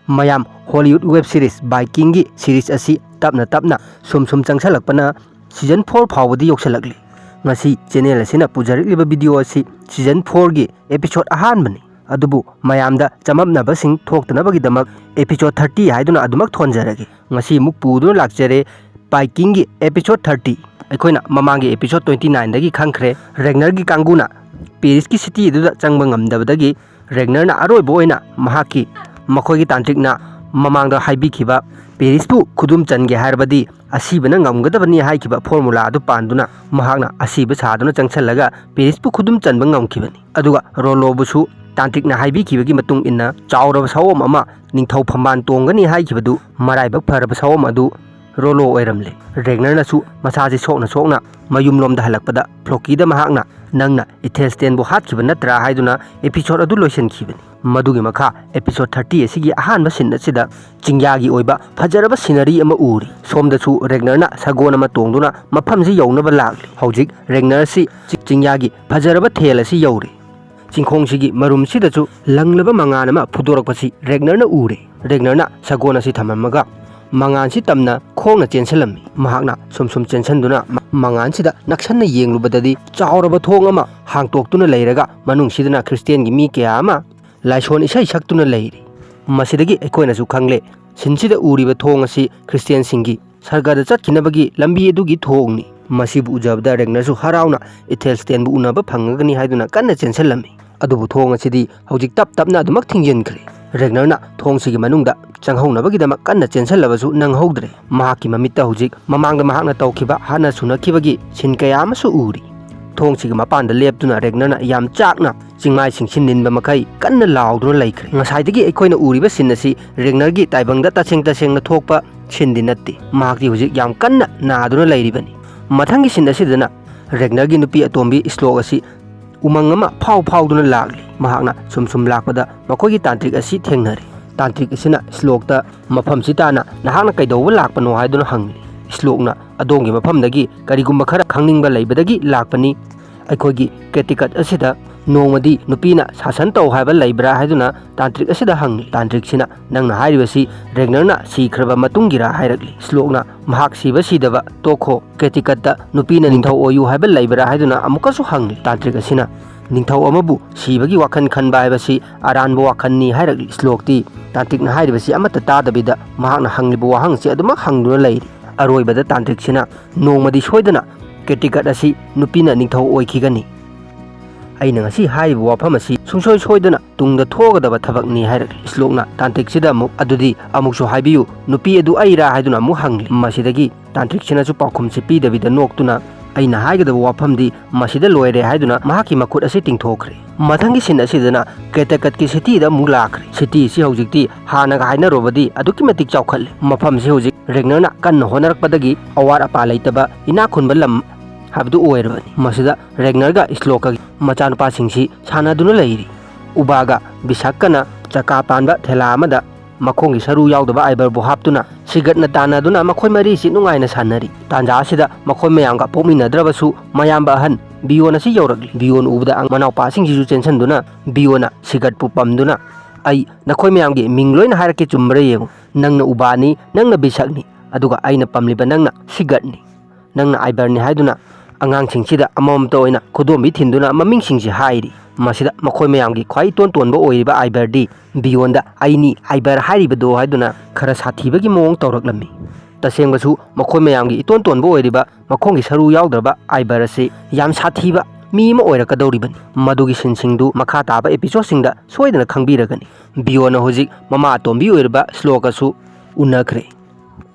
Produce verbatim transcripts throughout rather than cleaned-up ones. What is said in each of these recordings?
ꯃꯌꯥꯝ, Hollywood web series ꯕꯥꯏꯀꯤꯡꯒꯤ series ꯑꯁꯤ ꯇꯞꯅ ꯇꯞꯅ ꯁꯨꯝ ꯁꯨꯝ ꯆꯪꯁꯜꯂꯛꯄꯅ ꯁꯤꯖꯟ ꯐꯣꯔ ꯐꯥꯎꯕꯗꯤ ꯌꯧꯁꯜꯂꯛꯂꯤ꯫ ꯉꯁꯤ ꯆꯦꯅꯦꯜ ꯑꯁꯤꯅ ꯄꯨꯖꯔꯛꯂꯤꯕ ꯚꯤꯗꯤꯑꯣ ꯑꯁꯤ ꯁꯤꯖꯟ ꯐꯣꯔꯒꯤ ꯑꯦꯄꯤꯁꯣꯗ ꯑꯍꯥꯟꯕꯅꯤ꯫ ꯑꯗꯨꯕꯨ ꯃꯌꯥꯝꯗ ꯆꯃꯝꯅꯕꯁꯤꯡ ꯊꯣꯛꯇꯅꯕꯒꯤꯗꯃꯛ ꯑꯦꯄꯤꯁꯣꯗ ꯊꯥꯔꯇꯤ ꯍꯥꯏꯗꯨꯅ ꯑꯗꯨꯃꯛ ꯊꯣꯟꯖꯔꯒꯦ꯫ ꯉꯁꯤ ꯑꯃꯨꯛ ꯄꯨꯗꯨꯅ ꯂꯥꯛꯆꯔꯦ ꯕꯥꯏꯀꯤꯡꯒꯤ ꯑꯦꯄꯤꯁꯣꯗ ꯊꯥꯔꯇꯤ꯫ ꯑꯩꯈꯣꯏꯅ ꯃꯃꯥꯡꯒꯤ ꯑꯦꯄꯤꯁꯣꯗ ꯇ꯭ꯋꯦꯟꯇꯤ ꯅꯥꯏꯟꯗꯒꯤ ꯈꯪꯈ꯭ꯔꯦ, ꯔꯦꯒꯅꯔꯒꯤ ꯀꯥꯡꯕꯨꯅ ꯄꯦꯔꯤꯁꯀꯤ ꯁꯤꯇꯤ ꯑꯗꯨꯗ ꯆꯪꯕ ꯉꯝꯗꯕꯗꯒꯤ ꯔꯦꯒꯅꯔꯅ ꯑꯔꯣꯏꯕ ꯑꯣꯏꯅ ꯃꯍꯥꯛꯀꯤ, ꯃꯈꯣꯏꯒꯤ ꯇꯥꯟꯇ꯭ꯔꯤꯛꯅ ꯃꯃꯥꯡꯗ ꯍꯥꯏꯕꯤꯈꯤꯕ ꯄꯦꯔꯤꯁꯄꯨ ꯈꯨꯗꯨꯝ ꯆꯟꯒꯦ ꯍꯥꯏꯔꯕꯗꯤ ꯑꯁꯤꯕꯅ ꯉꯝꯒꯗꯕꯅꯤ ꯍꯥꯏꯈꯤꯕ ꯐꯣꯔꯃꯨꯂꯥ ꯑꯗꯨ ꯄꯥꯟꯗꯨꯅ ꯃꯍꯥꯛꯅ ꯑꯁꯤꯕ ꯁꯥꯗꯨꯅ ꯆꯪꯁꯜꯂꯒ ꯄꯦꯔꯤꯁꯄꯨ ꯈꯨꯗꯨꯝ ꯆꯟꯕ ꯉꯝꯈꯤꯕꯅꯤ꯫ ꯑꯗꯨꯒ ꯔꯣꯂꯣꯕꯨꯁꯨ ꯇꯥꯟꯇ꯭ꯔꯤꯛꯅ ꯍꯥꯏꯕꯤꯈꯤꯕꯒꯤ ꯃꯇꯨꯡ ꯏꯟꯅ ꯆꯥꯎꯔꯕ ꯁꯑꯣꯝ ꯑꯃ ꯅꯤꯡꯊꯧ ꯐꯝꯕꯥꯜ ꯇꯣꯡꯒꯅꯤ ꯍꯥꯏꯈꯤꯕꯗꯨ ꯃꯔꯥꯏꯕꯛ ꯐꯔꯕ ꯁꯑꯣꯝ ꯑꯗꯨ ꯔꯣꯂꯣ ꯑꯣꯏꯔꯝꯂꯦ꯫ ꯔꯦꯒꯅꯔꯅꯁꯨ ꯃꯁꯥꯁꯦ ꯁꯣꯛꯅ ꯁꯣꯛꯅ ꯃꯌꯨꯝꯂꯣꯝꯗ ꯍꯜꯂꯛꯄꯗ ꯐ꯭ꯂꯣꯀꯤꯗ ꯃꯍꯥꯛꯅ "ꯅꯪꯅ ꯏꯊꯦꯜꯁꯇꯦꯟꯕꯨ ꯍꯥꯠꯈꯤꯕ ꯅꯠꯇ꯭ꯔꯥ?" ꯍꯥꯏꯗꯨꯅ ꯑꯦꯄꯤꯁꯣꯗ ꯑꯗꯨ ꯂꯣꯏꯁꯤꯟꯈꯤꯕꯅꯤ꯫ ꯃꯗꯨꯒꯤ ꯃꯈꯥ ꯑꯦꯄꯤꯁꯣꯗ ꯊꯥꯔꯇꯤ ꯑꯁꯤꯒꯤ ꯑꯍꯥꯟꯕ ꯁꯤꯟ ꯑꯁꯤꯗ ꯆꯤꯡꯌꯥꯒꯤ ꯑꯣꯏꯕ ꯐꯖꯔꯕ ꯁꯤꯅꯔꯤ ꯑꯃ ꯎꯔꯤ꯫ ꯁꯣꯝꯗꯁꯨ ꯔꯦꯒꯅꯔꯅ ꯁꯒꯣꯜ ꯑꯃ ꯇꯣꯡꯗꯨꯅ ꯃꯐꯝꯁꯤ ꯌꯧꯅꯕ ꯂꯥꯛꯂꯤ꯫ ꯍꯧꯖꯤꯛ ꯔꯦꯒꯅꯔꯁꯤ ꯆꯤ-, ꯆꯤꯡꯌꯥꯒꯤ ꯐꯖꯔꯕ ꯊꯦꯜ ꯑꯁꯤ ꯌꯧꯔꯦ꯫ ꯆꯤꯡꯈꯣꯡꯁꯤꯒꯤ ꯃꯔꯨꯝꯁꯤꯗꯁꯨ ꯂꯪꯂꯕ ꯃꯉꯥꯜ ꯑꯃ ꯐꯨꯗꯣꯔꯛꯄꯁꯤ ꯔꯦꯒꯅꯔꯅ ꯎꯔꯦ꯫ ꯔꯦꯒꯅꯔꯅ ꯁꯒꯣꯜ ꯑꯁꯤ ꯊꯝꯃꯝꯃꯒ ꯃꯉꯥꯜꯁꯤ ꯇꯝꯅ ꯈꯣꯡꯅ ꯆꯦꯟꯁꯤꯜꯂꯝꯃꯤ꯫ ꯃꯍꯥꯛꯅ ꯁꯨꯝ ꯁꯨꯝ ꯆꯦꯟꯁꯤꯟꯗꯨꯅ ꯃ-, ꯃꯉꯥꯜꯁꯤꯗ ꯅꯛꯁꯟꯅ ꯌꯦꯡꯂꯨꯕꯗꯗꯤ ꯆꯥꯎꯔꯕ ꯊꯣꯡ ꯑꯃ ꯍꯥꯡꯇꯣꯛꯇꯨꯅ ꯂꯩꯔꯒ ꯃꯅꯨꯡꯁꯤꯗꯅ ꯈ꯭ꯔꯤꯁꯇꯤꯌꯥꯟꯒꯤ ꯃꯤ ꯀꯌꯥ ꯑꯃ ꯂꯥꯏꯁꯣꯟ ꯏꯁꯩ ꯁꯛꯇꯨꯅ ꯂꯩꯔꯤ꯫ ꯃꯁꯤꯗꯒꯤ ꯑꯩꯈꯣꯏꯅꯁꯨ ꯈꯪꯂꯦ, ꯁꯤꯟꯁꯤꯗ ꯎꯔꯤꯕ ꯊꯣꯡ ꯑꯁꯤ ꯈ꯭ꯔꯤꯁꯇꯤꯌꯥꯟꯁꯤꯡꯒꯤ ꯁꯔꯒꯗ ꯆꯠꯈꯤꯅꯕꯒꯤ ꯂꯝꯕꯤ ꯑꯗꯨꯒꯤ ꯊꯣꯡꯅꯤ꯫ ꯃꯁꯤꯕꯨ ꯎꯖꯕꯗ ꯔꯦꯒꯅꯔꯁꯨ ꯍꯔꯥꯎꯅ ꯏꯊꯦꯜꯁꯇꯦꯟꯕꯨ ꯎꯅꯕ ꯐꯪꯉꯒꯅꯤ ꯍꯥꯏꯗꯨꯅ ꯀꯟꯅ ꯆꯦꯟꯁꯤꯜꯂꯝꯃꯤ꯫ ꯑꯗꯨꯕꯨ ꯊꯣꯡ ꯑꯁꯤꯗꯤ ꯍꯧꯖꯤꯛ ꯇꯞ ꯇꯞꯅ ꯑꯗꯨꯃꯛ ꯊꯤꯡꯖꯤꯟꯈ꯭ꯔꯦ꯫ ꯔꯦꯒꯅꯔꯅ ꯊꯣꯡꯁꯤꯒꯤ ꯃꯅꯨꯡꯗ ꯆꯪꯍꯧꯅꯕꯒꯤꯗꯃꯛ ꯀꯟꯅ ꯆꯦꯟꯁꯤꯜꯂꯕꯁꯨ ꯅꯪꯍꯧꯗ꯭ꯔꯦ꯫ ꯃꯍꯥꯛꯀꯤ ꯃꯃꯤꯠꯇ ꯍꯧꯖꯤꯛ ꯃꯃꯥꯡꯗ ꯃꯍꯥꯛꯅ ꯇꯧꯈꯤꯕ ꯍꯥꯟꯅ ꯁꯨꯅꯈꯤꯕꯒꯤ ꯁꯤꯟ ꯀꯌꯥ ꯑꯃꯁꯨ ꯎꯔꯤ꯫ ꯊꯣꯡꯁꯤꯒꯤ ꯃꯄꯥꯟꯗ ꯂꯦꯞꯇꯨꯅ ꯔꯦꯒꯅꯔꯅ ꯌꯥꯝ ꯆꯥꯛꯅ ꯆꯤꯡꯃꯥꯏꯁꯤꯡꯁꯤ ꯅꯤꯟꯕ ꯃꯈꯩ ꯀꯟꯅ ꯂꯥꯎꯗꯨꯅ ꯂꯩꯈ꯭ꯔꯦ꯫ ꯉꯁꯥꯏꯗꯒꯤ ꯑꯩꯈꯣꯏꯅ ꯎꯔꯤꯕ ꯁꯤꯟ ꯑꯁꯤ ꯔꯦꯒꯅꯔꯒꯤ ꯇꯥꯏꯕꯪꯗ ꯇꯁꯦꯡ ꯇꯁꯦꯡꯅ ꯊꯣꯛꯄ ꯁꯤꯟꯗꯤ ꯅꯠꯇꯦ꯫ ꯃꯍꯥꯛꯇꯤ ꯍꯧꯖꯤꯛ ꯌꯥꯝ ꯀꯟꯅ ꯅꯥꯗꯨꯅ ꯂꯩꯔꯤꯕꯅꯤ꯫ ꯃꯊꯪꯒꯤ ꯁꯤꯟ ꯑꯁꯤꯗꯅ ꯔꯦꯒꯅꯔꯒꯤ ꯅꯨꯄꯤ ꯑꯇꯣꯝꯕꯤ ꯁ꯭ꯂꯣꯛ ꯑꯁꯤ ꯎꯃꯪ ꯑꯃ ꯐꯥꯎ ꯐꯥꯎꯗꯨꯅ ꯂꯥꯛꯂꯤ꯫ ꯃꯍꯥꯛꯅ ꯁꯨꯝ ꯁꯨꯝ ꯂꯥꯛꯄꯗ ꯃꯈꯣꯏꯒꯤ ꯇꯥꯟꯇ꯭ꯔꯤꯛ ꯑꯁꯤ ꯊꯦꯡꯅꯔꯦ꯫ ꯇꯥꯟꯇ꯭ꯔꯤꯛ ꯑꯁꯤꯅ ꯁ꯭ꯂꯣꯛꯇ "ꯃꯐꯝꯁꯤ ꯇꯥꯅ ꯅꯍꯥꯛꯅ ꯀꯩꯗꯧꯕ ꯂꯥꯛꯄꯅꯣ?" ꯍꯥꯏꯗꯨꯅ ꯍꯪꯂꯤ꯫ ꯁ꯭ꯂꯣꯛꯅ "ꯑꯗꯣꯝꯒꯤ ꯃꯐꯝꯗꯒꯤ ꯀꯔꯤꯒꯨꯝꯕ ꯈꯔ ꯈꯪꯅꯤꯡꯕ ꯂꯩꯕꯗꯒꯤ ꯂꯥꯛꯄꯅꯤ꯫ ꯑꯩꯈꯣꯏꯒꯤ ꯀꯦꯇꯤꯀꯠ ꯑꯁꯤꯗ ꯅꯣꯡꯃꯗꯤ ꯅꯨꯄꯤꯅ ꯁꯥꯁꯟ ꯇꯧ ꯍꯥꯏꯕ ꯂꯩꯕ꯭ꯔꯥ ꯍꯥꯏꯗꯨꯅ ꯇꯥꯟꯇ꯭ꯔꯤꯛ ꯑꯁꯤꯗ ꯍꯪꯂꯤ꯫ ꯇꯥꯟꯇ꯭ꯔꯤꯛꯁꯤꯅ ꯅꯪꯅ ꯍꯥꯏꯔꯤꯕꯁꯤ ꯔꯦꯒꯅꯔꯅ ꯁꯤꯈ꯭ꯔꯕ ꯃꯇꯨꯡꯒꯤꯔꯥ ꯍꯥꯏꯔꯛꯂꯤ꯫ ꯁ꯭ꯂꯣꯛꯅ ꯃꯍꯥꯛ ꯁꯤꯕ ꯁꯤꯗꯕ ꯇꯣꯛꯈꯣ, ꯀꯦꯇꯤꯀꯠꯇ ꯅꯨꯄꯤꯅ ꯅꯤꯡꯊꯧ ꯑꯣꯏꯌꯨ ꯍꯥꯏꯕ ꯂꯩꯕ꯭ꯔꯥ ꯍꯥꯏꯗꯨꯅ ꯑꯃꯨꯛꯀꯁꯨ ꯍꯪꯂꯤ꯫ ꯇꯥꯟꯇ꯭ꯔꯤꯛ ꯑꯁꯤꯅ ꯅꯤꯡꯊꯧ ꯑꯃꯕꯨ ꯁꯤꯕꯒꯤ ꯋꯥꯈꯜ ꯈꯟꯕ ꯍꯥꯏꯕꯁꯤ ꯑꯔꯥꯟꯕ ꯋꯥꯈꯜꯅꯤ ꯍꯥꯏꯔꯛꯂꯤ꯫ ꯁ꯭ꯂꯣꯛꯇꯤ ꯇꯥꯟꯇ꯭ꯔꯤꯛꯅ ꯍꯥꯏꯔꯤꯕꯁꯤ ꯑꯃꯠꯇ ꯇꯥꯗꯕꯤꯗ ꯃꯍꯥꯛꯅ ꯍꯪꯂꯤꯕ ꯋꯥꯍꯪꯁꯤ ꯑꯗꯨꯃꯛ ꯍꯪꯗꯨꯅ ꯂꯩꯔꯤ꯫ ꯑꯔꯣꯏꯕꯗ ꯇꯥꯟꯇ꯭ꯔꯤꯛꯁꯤꯅ ꯅꯣꯡꯃꯗꯤ ꯁꯣꯏꯗꯅ ꯀꯦꯇꯤꯀꯠ ꯑꯁꯤ ꯅꯨꯄꯤꯅ ꯅꯤꯡꯊꯧ ꯑꯣꯏꯈꯤꯒꯅꯤ꯫ ꯑꯩꯅ ꯉꯁꯤ ꯍꯥꯏꯔꯤꯕ ꯋꯥꯐꯝ ꯑꯁꯤ ꯁꯨꯡꯁꯣꯏ ꯁꯣꯏꯗꯅ ꯇꯨꯡꯗ ꯊꯣꯛꯀꯗꯕ ꯊꯕꯛꯅꯤ ꯍꯥꯏꯔꯛꯂꯤ꯫ ꯁ꯭ꯂꯣꯛꯅ ꯇꯥꯟꯇ꯭ꯔꯤꯛꯁꯤꯗ ꯑꯃꯨꯛ, "ꯑꯗꯨꯗꯤ ꯑꯃꯨꯛꯁꯨ ꯍꯥꯏꯕꯤꯌꯨ, ꯅꯨꯄꯤ ꯑꯗꯨ ꯑꯩꯔꯥ?" ꯍꯥꯏꯗꯨꯅ ꯑꯃꯨꯛ ꯍꯪꯂꯤ꯫ ꯃꯁꯤꯗꯒꯤ ꯇꯥꯟꯇ꯭ꯔꯤꯛꯁꯤꯅꯁꯨ ꯄꯥꯎꯈꯨꯝꯁꯤ ꯄꯤꯗꯕꯤꯗ ꯅꯣꯛꯇꯨꯅ, "ꯑꯩꯅ ꯍꯥꯏꯒꯗꯕ ꯋꯥꯐꯝꯗꯤ ꯃꯁꯤꯗ ꯂꯣꯏꯔꯦ" ꯍꯥꯏꯗꯨꯅ ꯃꯍꯥꯛꯀꯤ ꯃꯈꯨꯠ ꯑꯁꯤ ꯇꯤꯡꯊꯣꯛꯈ꯭ꯔꯦ꯫ ꯃꯊꯪꯒꯤ ꯁꯤꯟ ꯑꯁꯤꯗꯅ ꯀꯦꯇꯀꯠꯀꯤ ꯁꯤꯇꯤꯗ ꯑꯃꯨꯛ ꯂꯥꯛꯈ꯭ꯔꯦ꯫ ꯁꯤꯇꯤ ꯑꯁꯤ ꯍꯧꯖꯤꯛꯇꯤ ꯍꯥꯟꯅꯒ ꯍꯥꯏꯅꯔꯨꯕꯗꯤ ꯑꯗꯨꯛꯀꯤ ꯃꯇꯤꯛ ꯆꯥꯎꯈꯠꯂꯦ꯫ ꯃꯐꯝꯁꯤ ꯍꯧꯖꯤꯛ ꯔꯦꯒꯅꯔꯅ ꯀꯟꯅ ꯍꯣꯠꯅꯔꯛꯄꯗꯒꯤ ꯑꯋꯥꯠ ꯑꯄꯥ ꯂꯩꯇꯕ ꯏꯅꯥꯛ ꯈꯨꯟꯕ ꯂꯝ ꯍꯥꯏꯕꯗꯨ ꯑꯣꯏꯔꯕꯅꯤ꯫ ꯃꯁꯤꯗ ꯔꯦꯒꯅꯔꯒ ꯁ꯭ꯂꯣꯛꯀꯒꯤ ꯃꯆꯥꯅꯨꯄꯥꯁꯤꯡꯁꯤ ꯁꯥꯟꯅꯗꯨꯅ ꯂꯩꯔꯤ꯫ ꯎꯕꯥꯒ ꯕꯤꯁꯛꯀꯅ ꯆꯀꯥ ꯄꯥꯟꯕ ꯊꯦꯂꯥ ꯑꯃꯗ ꯃꯈꯣꯡꯒꯤ ꯁꯔꯨ ꯌꯥꯎꯗꯕ ꯑꯥꯏꯕꯔꯕꯨ ꯍꯥꯞꯇꯨꯅ ꯁꯤꯒꯠꯅ ꯇꯥꯟꯅꯗꯨꯅ ꯃꯈꯣꯏ ꯃꯔꯤꯁꯤ ꯅꯨꯡꯉꯥꯏꯅ ꯁꯥꯟꯅꯔꯤ꯫ ꯇꯥꯟꯖꯥ ꯑꯁꯤꯗ ꯃꯈꯣꯏ ꯃꯌꯥꯝꯒ ꯄꯣꯛꯃꯤꯟꯅꯗ꯭ꯔꯕꯁꯨ ꯃꯌꯥꯝꯕ ꯑꯍꯟ ꯕꯤꯌꯣꯟ ꯑꯁꯤ ꯌꯧꯔꯛꯂꯤ꯫ ꯕꯤꯌꯣꯟ ꯎꯕꯗ ꯃꯅꯥꯎꯄꯥꯁꯤꯡꯁꯤꯁꯨ ꯆꯦꯟꯁꯤꯟꯗꯨꯅ ꯕꯤꯌꯣꯟꯅ ꯁꯤꯒꯠꯄꯨ ꯄꯝꯗꯨꯅ, "ꯑꯩ ꯅꯈꯣꯏ ꯃꯌꯥꯝꯒꯤ ꯃꯤꯡ ꯂꯣꯏꯅ ꯍꯥꯏꯔꯛꯀꯦ, ꯆꯨꯝꯕ꯭ꯔꯥ ꯌꯦꯡꯉꯨ꯫ ꯅꯪꯅ ꯎꯕꯥꯅꯤ, ꯅꯪꯅ ꯕꯤꯁꯛꯅꯤ, ꯑꯗꯨꯒ ꯑꯩꯅ ꯄꯝꯂꯤꯕ ꯅꯪꯅ ꯁꯤꯒꯠꯅꯤ, ꯅꯪꯅ ꯑꯥꯏꯕꯔꯅꯤ" ꯍꯥꯏꯗꯨꯅ ꯑꯉꯥꯡꯁꯤꯡꯁꯤꯗ ꯑꯃꯃꯝꯇ ꯑꯣꯏꯅ ꯈꯨꯗꯣꯝꯕꯤ ꯊꯤꯟꯗꯨꯅ ꯃꯃꯤꯡꯁꯤꯡꯁꯤ ꯍꯥꯏꯔꯤ꯫ ꯃꯁꯤꯗ ꯃꯈꯣꯏ ꯃꯌꯥꯝꯒꯤ ꯈ꯭ꯋꯥꯏ ꯏꯇꯣꯟ ꯇꯣꯟꯕ ꯑꯣꯏꯔꯤꯕ ꯑꯥꯏꯕꯔꯗꯤ ꯕꯤꯌꯣꯟꯗ "ꯑꯩꯅꯤ ꯑꯥꯏꯕꯔ ꯍꯥꯏꯔꯤꯕꯗꯣ" ꯍꯥꯏꯗꯨꯅ ꯈꯔ ꯁꯥꯊꯤꯕꯒꯤ ꯃꯑꯣꯡ ꯇꯧꯔꯛꯂꯝꯃꯤ꯫ ꯇꯁꯦꯡꯕꯁꯨ ꯃꯈꯣꯏ ꯃꯌꯥꯝꯒꯤ ꯏꯇꯣꯟ ꯇꯣꯟꯕ ꯑꯣꯏꯔꯤꯕ ꯃꯈꯣꯡꯒꯤ ꯁꯔꯨ ꯌꯥꯎꯗ꯭ꯔꯕ ꯑꯥꯏꯕꯔ ꯑꯁꯤ ꯌꯥꯝ ꯁꯥꯊꯤꯕ ꯃꯤ ꯑꯃ ꯑꯣꯏꯔꯛꯀꯗꯧꯔꯤꯕꯅꯤ꯫ ꯃꯗꯨꯒꯤ ꯁꯤꯟꯁꯤꯡꯗꯨ ꯃꯈꯥ ꯇꯥꯕ ꯑꯦꯄꯤꯁꯣꯗꯁꯤꯡꯗ ꯁꯣꯏꯗꯅ ꯈꯪꯕꯤꯔꯒꯅꯤ꯫ ꯕꯤꯌꯣꯟꯅ ꯍꯧꯖꯤꯛ ꯃꯃꯥ ꯑꯇꯣꯝꯕꯤ ꯑꯣꯏꯔꯤꯕ ꯁ꯭ꯂꯣꯛꯀꯁꯨ ꯎꯅꯈ꯭ꯔꯦ꯫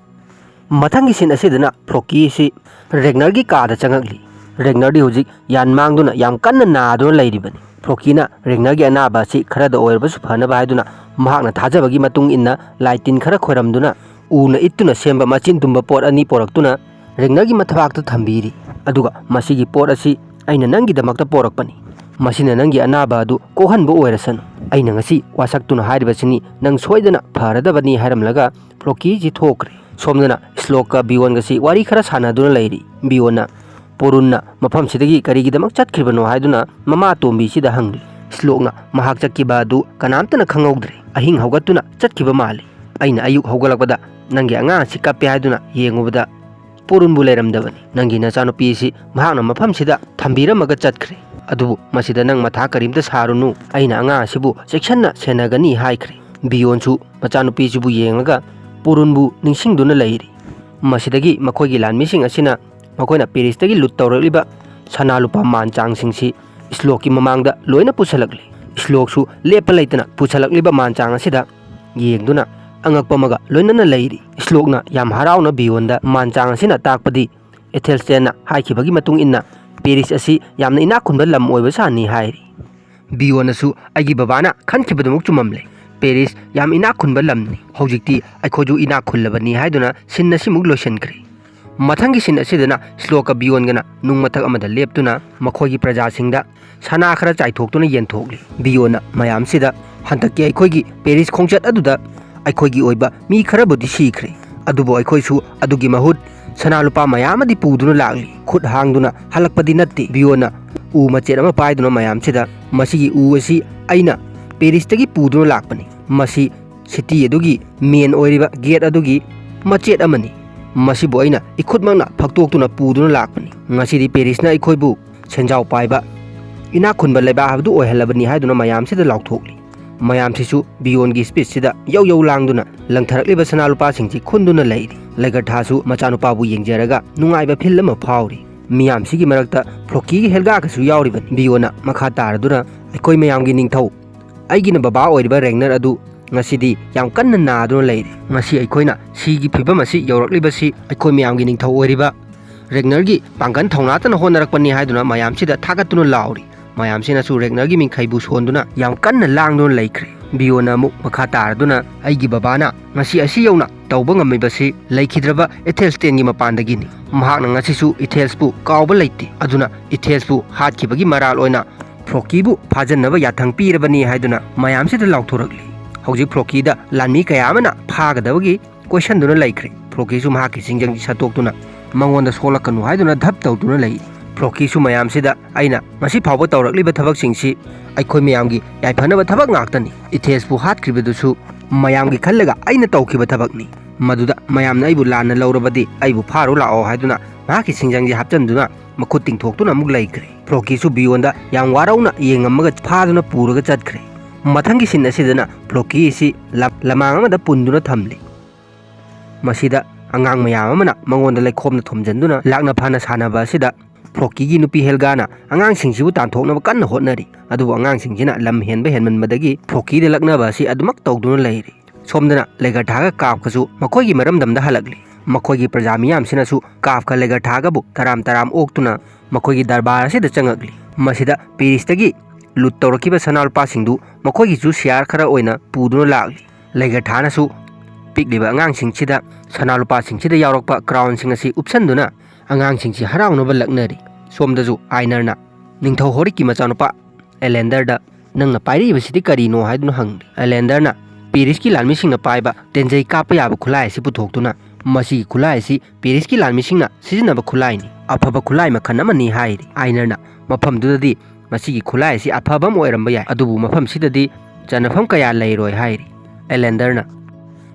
ꯃꯊꯪꯒꯤ ꯁꯤꯟ ꯑꯁꯤꯗꯅ ꯐ꯭ꯂꯣꯀꯤ ꯑꯁꯤ ꯔꯦꯒꯅꯔꯒꯤ ꯀꯥꯗ ꯆꯪꯉꯛꯂꯤ꯫ ꯔꯦꯒꯅꯔꯗꯤ ꯍꯧꯖꯤꯛ ꯌꯥꯟ ꯃꯥꯡꯗꯨꯅ ꯌꯥꯝ ꯀꯟꯅ ꯅꯥꯗꯨꯅ ꯂꯩꯔꯤꯕꯅꯤ꯫ ꯐ꯭ꯂꯣꯀꯤꯅ ꯔꯦꯒꯅꯔꯒꯤ ꯑꯅꯥꯕ ꯑꯁꯤ ꯈꯔꯗ ꯑꯣꯏꯔꯕꯁꯨ ꯐꯅꯕ ꯍꯥꯏꯗꯨꯅ ꯃꯍꯥꯛꯅ ꯊꯥꯖꯕꯒꯤ ꯃꯇꯨꯡ ꯏꯟꯅ ꯂꯥꯏ ꯇꯤꯟ ꯈꯔ ꯈꯣꯏꯔꯝꯗꯨꯅ ꯎꯅ ꯏꯠꯇꯨꯅ ꯁꯦꯝꯕ ꯃꯆꯤꯟ ꯇꯨꯝꯕ ꯄꯣꯠ ꯑꯅꯤ ꯄꯣꯔꯛꯇꯨꯅ ꯔꯦꯒꯅꯔꯒꯤ ꯃꯊꯕꯥꯛꯇ ꯊꯝꯕꯤꯔꯤ꯫ ꯑꯗꯨꯒ ꯃꯁꯤꯒꯤ ꯄꯣꯠ ꯑꯁꯤ ꯑꯩꯅ ꯅꯪꯒꯤꯗꯃꯛꯇ ꯄꯣꯔꯛꯄꯅꯤ꯫ ꯃꯁꯤꯅ ꯅꯪꯒꯤ ꯑꯅꯥꯕ ꯑꯗꯨ ꯀꯣꯛꯍꯟꯕ ꯑꯣꯏꯔꯁꯅꯨ꯫ ꯑꯩꯅ ꯉꯁꯤ ꯋꯥꯁꯛꯇꯨꯅ ꯍꯥꯏꯔꯤꯕꯁꯤꯅꯤ, ꯅꯪ ꯁꯣꯏꯗꯅ ꯐꯔꯗꯕꯅꯤ ꯍꯥꯏꯔꯝꯂꯒ ꯐ꯭ꯂꯣꯀꯤꯁꯤ ꯊꯣꯛꯈ꯭ꯔꯦ꯫ ꯁꯣꯝꯗꯅ ꯁ꯭ꯂꯣꯛꯀ ꯕꯤꯌꯣꯟꯒꯁꯤ ꯋꯥꯔꯤ ꯈꯔ ꯁꯥꯟꯅꯗꯨꯅ ꯂꯩꯔꯤ꯫ ꯕꯤꯌꯣꯟꯅ ꯄꯨꯔꯨꯟꯅ ꯃꯐꯝꯁꯤꯗꯒꯤ ꯀꯔꯤꯒꯤꯗꯃꯛ ꯆꯠꯈ꯭ꯔꯤꯕꯅꯣ ꯍꯥꯏꯗꯨꯅ ꯃꯃꯥ ꯑꯇꯣꯝꯕꯤꯁꯤꯗ ꯍꯪꯂꯤ꯫ ꯁ꯭ꯂꯣꯛꯅ ꯃꯍꯥꯛ ꯆꯠꯈꯤꯕ ꯑꯗꯨ ꯀꯅꯥꯝꯇꯅ ꯈꯪꯍꯧꯗ꯭ꯔꯦ꯫ ꯑꯍꯤꯡ ꯍꯧꯒꯠꯇꯨꯅ ꯆꯠꯈꯤꯕ ꯃꯥꯜꯂꯤ꯫ ꯑꯩꯅ ꯑꯌꯨꯛ ꯍꯧꯒꯠꯂꯛꯄꯗ ꯅꯪꯒꯤ ꯑꯉꯥꯡ ꯑꯁꯤ ꯀꯞꯄꯦ ꯍꯥꯏꯗꯨꯅ ꯌꯦꯡꯉꯨꯕꯗ ꯄꯨꯔꯨꯟꯕꯨ ꯂꯩꯔꯝꯗꯕꯅꯤ꯫ ꯅꯪꯒꯤ ꯅꯆꯥꯅꯨꯄꯤ ꯑꯁꯤ ꯃꯍꯥꯛꯅ ꯃꯐꯝꯁꯤꯗ ꯊꯝꯕꯤꯔꯝꯃꯒ ꯆꯠꯈ꯭ꯔꯦ꯫ ꯑꯗꯨꯕꯨ ꯃꯁꯤꯗ ꯅꯪ ꯃꯊꯥ ꯀꯔꯤꯝꯇ ꯁꯥꯔꯨꯅꯨ꯫ ꯑꯩꯅ ꯑꯉꯥꯡ ꯑꯁꯤꯕꯨ ꯆꯦꯛꯁꯤꯟꯅ ꯁꯦꯟꯅꯒꯅꯤ ꯍꯥꯏꯈ꯭ꯔꯦ꯫ ꯕꯤꯌꯣꯟꯁꯨ ꯃꯆꯥꯅꯨꯄꯤꯁꯤꯕꯨ ꯌꯦꯡꯂꯒ ꯄꯨꯔꯨꯟꯕꯨ ꯅꯤꯡꯁꯤꯡꯗꯨꯅ ꯂꯩꯔꯤ꯫ ꯃꯁꯤꯗꯒꯤ ꯃꯈꯣꯏꯒꯤ ꯂꯥꯟꯃꯤꯁꯤꯡ ꯑꯁꯤꯅ ꯃꯈꯣꯏꯅ ꯄꯦꯔꯤꯁꯇꯒꯤ ꯂꯨꯠ ꯇꯧꯔꯛꯂꯤꯕ ꯁꯅꯥ ꯂꯨꯄꯥ ꯃꯥꯟ ꯆꯥꯡꯁꯤꯡꯁꯤ ꯁ꯭ꯂꯣꯛꯀꯤ ꯃꯃꯥꯡꯗ ꯂꯣꯏꯅ ꯄꯨꯁꯜꯂꯛꯂꯤ꯫ ꯁ꯭ꯂꯣꯛꯁꯨ ꯂꯦꯞꯄ ꯂꯩꯇꯅ ꯄꯨꯁꯜꯂꯛꯂꯤꯕ ꯃꯥꯟ ꯆꯥꯡ ꯑꯁꯤꯗ ꯌꯦꯡꯗꯨꯅ ꯑꯉꯛꯄ ꯑꯃꯒ ꯂꯣꯏꯅꯅ ꯂꯩꯔꯤ꯫ ꯁ꯭ꯂꯣꯛꯅ ꯌꯥꯝ ꯍꯔꯥꯎꯅ ꯕꯤꯌꯣꯟꯗ ꯃꯥꯟ ꯆꯥꯡ ꯑꯁꯤꯅ ꯇꯥꯛꯄꯗꯤ ꯑꯦꯊꯦꯜꯁꯇꯦꯟꯅ ꯍꯥꯏꯈꯤꯕꯒꯤ ꯃꯇꯨꯡ ꯏꯟꯅ ꯄꯦꯔꯤꯁ ꯑꯁꯤ ꯌꯥꯝꯅ ꯏꯅꯥꯛ ꯈꯨꯟꯕ ꯂꯝ ꯑꯣꯏꯕ ꯁꯥꯅꯤ ꯍꯥꯏꯔꯤ꯫ ꯕꯤꯌꯣꯟꯅꯁꯨ ꯑꯩꯒꯤ ꯕꯕꯥꯅ ꯈꯟꯈꯤꯕꯗꯨꯃꯛ ꯆꯨꯝꯃꯝꯂꯦ꯫ ꯄꯦꯔꯤꯁ ꯌꯥꯝ ꯏꯅꯥꯛ ꯈꯨꯟꯕ ꯂꯝꯅꯤ꯫ ꯍꯧꯖꯤꯛꯇꯤ ꯑꯩꯈꯣꯏꯁꯨ ꯏꯅꯥꯛ ꯈꯨꯜꯂꯕꯅꯤ ꯍꯥꯏꯗꯨꯅ ꯁꯤꯟ ꯑꯁꯤꯃꯨꯛ ꯂꯣꯏꯁꯤꯟꯈ꯭ꯔꯦ꯫ ꯃꯊꯪꯒꯤ ꯁꯤꯟ ꯑꯁꯤꯗꯅ ꯁ꯭ꯂꯣꯛꯀ ꯕꯤꯌꯣꯟꯒꯅ ꯅꯨꯡ ꯃꯊꯛ ꯑꯃꯗ ꯂꯦꯞꯇꯨꯅ ꯃꯈꯣꯏꯒꯤ ꯄ꯭ꯔꯖꯥꯁꯤꯡꯗ ꯁꯅꯥ ꯈꯔ ꯆꯥꯏꯊꯣꯛꯇꯨꯅ ꯌꯦꯟꯊꯣꯛꯂꯤ꯫ ꯕꯤꯌꯣꯟꯅ ꯃꯌꯥꯝꯁꯤꯗ ꯍꯟꯗꯛꯀꯤ ꯑꯩꯈꯣꯏꯒꯤ ꯄꯦꯔꯤꯁ ꯈꯣꯡꯆꯠ ꯑꯗꯨꯗ ꯑꯩꯈꯣꯏꯒꯤ ꯑꯣꯏꯕ ꯃꯤ ꯈꯔꯕꯨꯗꯤ ꯁꯤꯈ꯭ꯔꯦ, ꯑꯗꯨꯕꯨ ꯑꯩꯈꯣꯏꯁꯨ ꯑꯗꯨꯒꯤ ꯃꯍꯨꯠ ꯁꯅꯥ ꯂꯨꯄꯥ ꯃꯌꯥꯝ ꯑꯃꯗꯤ ꯄꯨꯗꯨꯅ ꯂꯥꯛꯂꯤ꯫ ꯈꯨꯠ ꯍꯥꯡꯗꯨꯅ ꯍꯜꯂꯛꯄꯗꯤ ꯅꯠꯇꯦ꯫ ꯕꯤꯌꯣꯟꯅ ꯎ ꯃꯆꯦꯠ ꯑꯃ ꯄꯥꯏꯗꯨꯅ ꯃꯌꯥꯝꯁꯤꯗ, "ꯃꯁꯤꯒꯤ ꯎ ꯑꯁꯤ ꯑꯩꯅ ꯄꯦꯔꯤꯁꯇꯒꯤ ꯄꯨꯗꯨꯅ ꯂꯥꯛꯄꯅꯤ꯫ ꯃꯁꯤ ꯁꯤꯇꯤ ꯑꯗꯨꯒꯤ ꯃꯦꯟ ꯑꯣꯏꯔꯤꯕ ꯒꯦꯠ ꯑꯗꯨꯒꯤ ꯃꯆꯦꯠ ꯑꯃꯅꯤ꯫ ꯃꯁꯤꯕꯨ ꯑꯩꯅ ꯏꯈꯨꯠꯃꯛꯅ ꯐꯛꯇꯣꯛꯇꯨꯅ ꯄꯨꯗꯨꯅ ꯂꯥꯛꯄꯅꯤ꯫ ꯉꯁꯤꯗꯤ ꯄꯦꯔꯤꯁꯅ ꯑꯩꯈꯣꯏꯕꯨ ꯁꯦꯟꯖꯥꯎ ꯄꯥꯏꯕ, ꯏꯅꯥꯛ ꯈꯨꯟꯕ ꯂꯩꯕꯥꯛ ꯍꯥꯏꯕꯗꯨ ꯑꯣꯏꯍꯜꯂꯕꯅꯤ" ꯍꯥꯏꯗꯨꯅ ꯃꯌꯥꯝꯁꯤꯗ ꯂꯥꯎꯊꯣꯛꯂꯤ꯫ ꯃꯌꯥꯝꯁꯤꯁꯨ ꯕꯤꯌꯣꯟꯒꯤ ꯁ꯭ꯄꯤꯆꯁꯤꯗ ꯌꯧ ꯌꯧ ꯂꯥꯡꯗꯨꯅ ꯂꯪꯊꯔꯛꯂꯤꯕ ꯁꯅꯥ ꯂꯨꯄꯥꯁꯤꯡꯁꯤ ꯈꯨꯟꯗꯨꯅ ꯂꯩꯔꯤ꯫ ꯂꯩꯒꯔꯊꯥꯁꯨ ꯃꯆꯥꯅꯨꯄꯥꯕꯨ ꯌꯦꯡꯖꯔꯒ ꯅꯨꯡꯉꯥꯏꯕ ꯐꯤꯜ ꯑꯃ ꯐꯥꯎꯔꯤ꯫ ꯃꯤꯌꯥꯝꯁꯤꯒꯤ ꯃꯔꯛꯇ ꯐ꯭ꯂꯣꯀꯤꯒꯤ ꯍꯦꯜꯒꯥꯀꯁꯨ ꯌꯥꯎꯔꯤꯕꯅꯤ꯫ ꯕꯤꯌꯣꯟꯅ ꯃꯈꯥ ꯇꯥꯔꯗꯨꯅ, "ꯑꯩꯈꯣꯏ ꯃꯌꯥꯝꯒꯤ ꯅꯤꯡꯊꯧ, ꯑꯩꯒꯤꯅ ꯕꯕꯥ ꯑꯣꯏꯔꯤꯕ ꯔꯦꯒꯅꯔ ꯑꯗꯨ ꯉꯁꯤꯗꯤ ꯌꯥꯝ ꯀꯟꯅ ꯅꯥꯗꯨꯅ ꯂꯩꯔꯤ꯫ ꯉꯁꯤ ꯑꯩꯈꯣꯏꯅ ꯁꯤꯒꯤ ꯐꯤꯕꯝ ꯑꯁꯤ ꯌꯧꯔꯛꯂꯤꯕꯁꯤ ꯑꯩꯈꯣꯏ ꯃꯌꯥꯝꯒꯤ ꯅꯤꯡꯊꯧ ꯑꯣꯏꯔꯤꯕ ꯔꯦꯒꯅꯔꯒꯤ ꯄꯥꯡꯒꯜ ꯊꯧꯅꯥꯇꯅ ꯍꯣꯠꯅꯔꯛꯄꯅꯤ" ꯍꯥꯏꯗꯨꯅ ꯃꯌꯥꯝꯁꯤꯗ ꯊꯥꯒꯠꯇꯨꯅ ꯂꯥꯎꯔꯤ꯫ ꯃꯌꯥꯝꯁꯤꯅꯁꯨ ꯔꯦꯒꯅꯔꯒꯤ ꯃꯤꯡꯈꯩꯕꯨ ꯁꯣꯟꯗꯨꯅ ꯌꯥꯝ ꯀꯟꯅ ꯂꯥꯡꯗꯨꯅ ꯂꯩꯈ꯭ꯔꯦ꯫ ꯕꯤꯌꯣꯟꯅ ꯑꯃꯨꯛ ꯃꯈꯥ ꯇꯥꯔꯗꯨꯅ, "ꯑꯩꯒꯤ ꯕꯕꯥꯅ ꯉꯁꯤ ꯑꯁꯤ ꯌꯧꯅ ꯇꯧꯕ ꯉꯝꯃꯤꯕꯁꯤ ꯂꯩꯈꯤꯗ꯭ꯔꯕ ꯑꯦꯊꯦꯜꯁꯇꯦꯟꯒꯤ ꯃꯄꯥꯟꯗꯒꯤꯅꯤ꯫ ꯃꯍꯥꯛꯅ ꯉꯁꯤꯁꯨ ꯏꯊꯦꯜꯁꯄꯨ ꯀꯥꯎꯕ ꯂꯩꯇꯦ꯫ ꯑꯗꯨꯅ ꯏꯊꯦꯜꯁꯄꯨ ꯍꯥꯠꯈꯤꯕꯒꯤ ꯃꯔꯥꯜ ꯑꯣꯏꯅ ꯐ꯭ꯂꯣꯀꯤꯕꯨ ꯐꯥꯖꯟꯅꯕ ꯌꯥꯊꯪ ꯄꯤꯔꯕꯅꯤ" ꯍꯥꯏꯗꯨꯅ ꯃꯌꯥꯝꯁꯤꯗ ꯂꯥꯎꯊꯣꯔꯛꯂꯤ꯫ ꯍꯧꯖꯤꯛ ꯐ꯭ꯂꯣꯀꯤꯗ ꯂꯥꯟꯃꯤ ꯀꯌꯥ ꯑꯃꯅ ꯐꯥꯒꯗꯕꯒꯤ ꯀꯣꯏꯁꯟꯗꯨꯅ ꯂꯩꯈ꯭ꯔꯦ꯫ ꯐ꯭ꯂꯣꯀꯤꯁꯨ ꯃꯍꯥꯛꯀꯤ ꯆꯤꯡꯖꯪꯁꯤ ꯁꯠꯇꯣꯛꯇꯨꯅ ꯃꯉꯣꯟꯗ ꯁꯣꯛꯂꯛꯀꯅꯨ ꯍꯥꯏꯗꯨꯅ ꯙꯞ ꯇꯧꯗꯨꯅ ꯂꯩꯔꯤ꯫ ꯐ꯭ꯂꯣꯀꯤꯁꯨ ꯃꯌꯥꯝꯁꯤꯗ, "ꯑꯩꯅ ꯉꯁꯤ ꯐꯥꯎꯕ ꯇꯧꯔꯛꯂꯤꯕ ꯊꯕꯛꯁꯤꯡꯁꯤ ꯑꯩꯈꯣꯏ ꯃꯌꯥꯝꯒꯤ ꯌꯥꯏꯐꯅꯕ ꯊꯕꯛ ꯉꯥꯛꯇꯅꯤ꯫ ꯏꯊꯦꯁꯄꯨ ꯍꯥꯠꯈ꯭ꯔꯤꯕꯗꯨꯁꯨ ꯃꯌꯥꯝꯒꯤ ꯈꯜꯂꯒ ꯑꯩꯅ ꯇꯧꯈꯤꯕ ꯊꯕꯛꯅꯤ꯫ ꯃꯗꯨꯗ ꯃꯌꯥꯝꯅ ꯑꯩꯕꯨ ꯂꯥꯟꯅ ꯂꯧꯔꯕꯗꯤ ꯑꯩꯕꯨ ꯐꯥꯔꯨ ꯂꯥꯛꯑꯣ" ꯍꯥꯏꯗꯨꯅ ꯃꯍꯥꯛꯀꯤ ꯁꯤꯡꯖꯪꯁꯤ ꯍꯥꯞꯆꯤꯟꯗꯨꯅ ꯃꯈꯨꯠ ꯇꯤꯡꯊꯣꯛꯇꯨꯅ ꯑꯃꯨꯛ ꯂꯩꯈ꯭ꯔꯦ꯫ ꯐ꯭ꯂꯣꯀꯤꯁꯨ ꯕꯤꯌꯣꯟꯗ ꯌꯥꯝ ꯋꯥꯔꯧꯅ ꯌꯦꯡꯉꯝꯃꯒ ꯐꯥꯗꯨꯅ ꯄꯨꯔꯒ ꯆꯠꯈ꯭ꯔꯦ꯫ ꯃꯊꯪꯒꯤ ꯁꯤꯟ ꯑꯁꯤꯗꯅ ꯐ꯭ꯂꯣꯀꯤ ꯑꯁꯤ ꯂꯝ-, ꯂꯃꯥꯡ ꯑꯃꯗ ꯄꯨꯟꯗꯨꯅ ꯊꯝꯂꯤ꯫ ꯃꯁꯤꯗ ꯑꯉꯥꯡ ꯃꯌꯥꯝ ꯑꯃꯅ ꯃꯉꯣꯟꯗ ꯂꯩꯈꯣꯝꯅ ꯊꯣꯝꯖꯤꯟꯗꯨꯅ ꯂꯥꯛꯅ ꯐꯥꯅ ꯁꯥꯟꯅꯕ ꯑꯁꯤꯗ ꯐ꯭ꯂꯣꯀꯤꯒꯤ ꯅꯨꯄꯤ ꯍꯦꯜꯒꯥꯅ ꯑꯉꯥꯡꯁꯤꯡꯁꯤꯕꯨ ꯇꯥꯟꯊꯣꯛꯅꯕ ꯀꯟꯅ ꯍꯣꯠꯅꯔꯤ꯫ ꯑꯗꯨꯕꯨ ꯑꯉꯥꯡꯁꯤꯡꯁꯤꯅ ꯂꯝ ꯍꯦꯟꯕ ꯍꯦꯟꯃꯟꯕꯗꯒꯤ ꯐ꯭ꯂꯣꯀꯤꯗ ꯂꯛꯅꯕ ꯑꯁꯤ ꯑꯗꯨꯃꯛ ꯇꯧꯗꯨꯅ ꯂꯩꯔꯤ꯫ ꯁꯣꯝꯗꯅ ꯂꯦꯒꯔꯊꯥꯒ ꯀꯥꯐꯀꯁꯨ ꯃꯈꯣꯏꯒꯤ ꯃꯔꯝꯗꯝꯗ ꯍꯜꯂꯛꯂꯤ꯫ ꯃꯈꯣꯏꯒꯤ ꯄ꯭ꯔꯖꯥ ꯃꯤꯌꯥꯝꯁꯤꯅꯁꯨ ꯀꯥꯐꯀ ꯂꯦꯒꯔꯊꯥꯒꯕꯨ ꯇꯔꯥꯝ ꯇꯔꯥꯝ ꯑꯣꯛꯇꯨꯅ ꯃꯈꯣꯏꯒꯤ ꯗꯔꯕꯥꯔ ꯑꯁꯤꯗ ꯆꯪꯉꯛꯂꯤ꯫ ꯃꯁꯤꯗ ꯄꯦꯔꯤꯁꯇꯒꯤ ꯂꯨꯠ ꯇꯧꯔꯛꯈꯤꯕ ꯁꯅꯥ ꯂꯨꯄꯥꯁꯤꯡꯗꯨ ꯃꯈꯣꯏꯒꯤꯁꯨ ꯁꯤꯌꯥꯔ ꯈꯔ ꯑꯣꯏꯅ ꯄꯨꯗꯨꯅ ꯂꯥꯛꯂꯤ꯫ ꯂꯦꯒꯔꯊꯥꯅꯁꯨ ꯄꯤꯛꯂꯤꯕ ꯑꯉꯥꯡꯁꯤꯡꯁꯤꯗ ꯁꯅꯥ ꯂꯨꯄꯥꯁꯤꯡꯁꯤꯗ ꯌꯥꯎꯔꯛꯄ ꯀ꯭ꯔꯥꯎꯟꯁꯤꯡ ꯑꯁꯤ ꯎꯞꯁꯟꯗꯨꯅ ꯑꯉꯥꯡꯁꯤꯡꯁꯤ ꯍꯔꯥꯎꯅꯕ ꯂꯛꯅꯔꯤ꯫ ꯁꯣꯝꯗꯁꯨ ꯑꯥꯏꯅꯔꯅ ꯅꯤꯡꯊꯧ ꯍꯣꯔꯤꯛꯀꯤ ꯃꯆꯥꯅꯨꯄꯥ ꯑꯦꯂꯦꯟꯗꯔꯗ, "ꯅꯪꯅ ꯄꯥꯏꯔꯛꯏꯕꯁꯤꯗꯤ ꯀꯔꯤꯅꯣ?" ꯍꯥꯏꯗꯨꯅ ꯍꯪꯂꯤ꯫ ꯑꯦꯂꯦꯟꯗꯔꯅ ꯄꯦꯔꯤꯁꯀꯤ ꯂꯥꯟꯃꯤꯁꯤꯡꯅ ꯄꯥꯏꯕ ꯇꯦꯟꯖꯩ ꯀꯥꯞꯄ ꯌꯥꯕ ꯈꯨꯠꯂꯥꯏ ꯑꯁꯤ ꯄꯨꯊꯣꯛꯇꯨꯅ, "ꯃꯁꯤꯒꯤ ꯈꯨꯠꯂꯥꯏ ꯑꯁꯤ ꯄꯦꯔꯤꯁꯀꯤ ꯂꯥꯟꯃꯤꯁꯤꯡꯅ ꯁꯤꯖꯤꯟꯅꯕ ꯈꯨꯠꯂꯥꯏꯅꯤ, ꯑꯐꯕ ꯈꯨꯠꯂꯥꯏ ꯃꯈꯜ ꯑꯃꯅꯤ" ꯍꯥꯏꯔꯤ꯫ ꯑꯥꯏꯅꯔꯅ ꯃꯐꯝꯗꯨꯗꯗꯤ ꯃꯁꯤꯒꯤ ꯈꯨꯠꯂꯥꯏ ꯑꯁꯤ ꯑꯐꯕ ꯑꯃ ꯑꯣꯏꯔꯝꯕ ꯌꯥꯏ, ꯑꯗꯨꯕꯨ ꯃꯐꯝꯁꯤꯗꯗꯤ ꯆꯟꯅꯐꯝ ꯀꯌꯥ ꯂꯩꯔꯣꯏ ꯍꯥꯏꯔꯤ꯫ ꯑꯦꯂꯦꯟꯗꯔꯅ,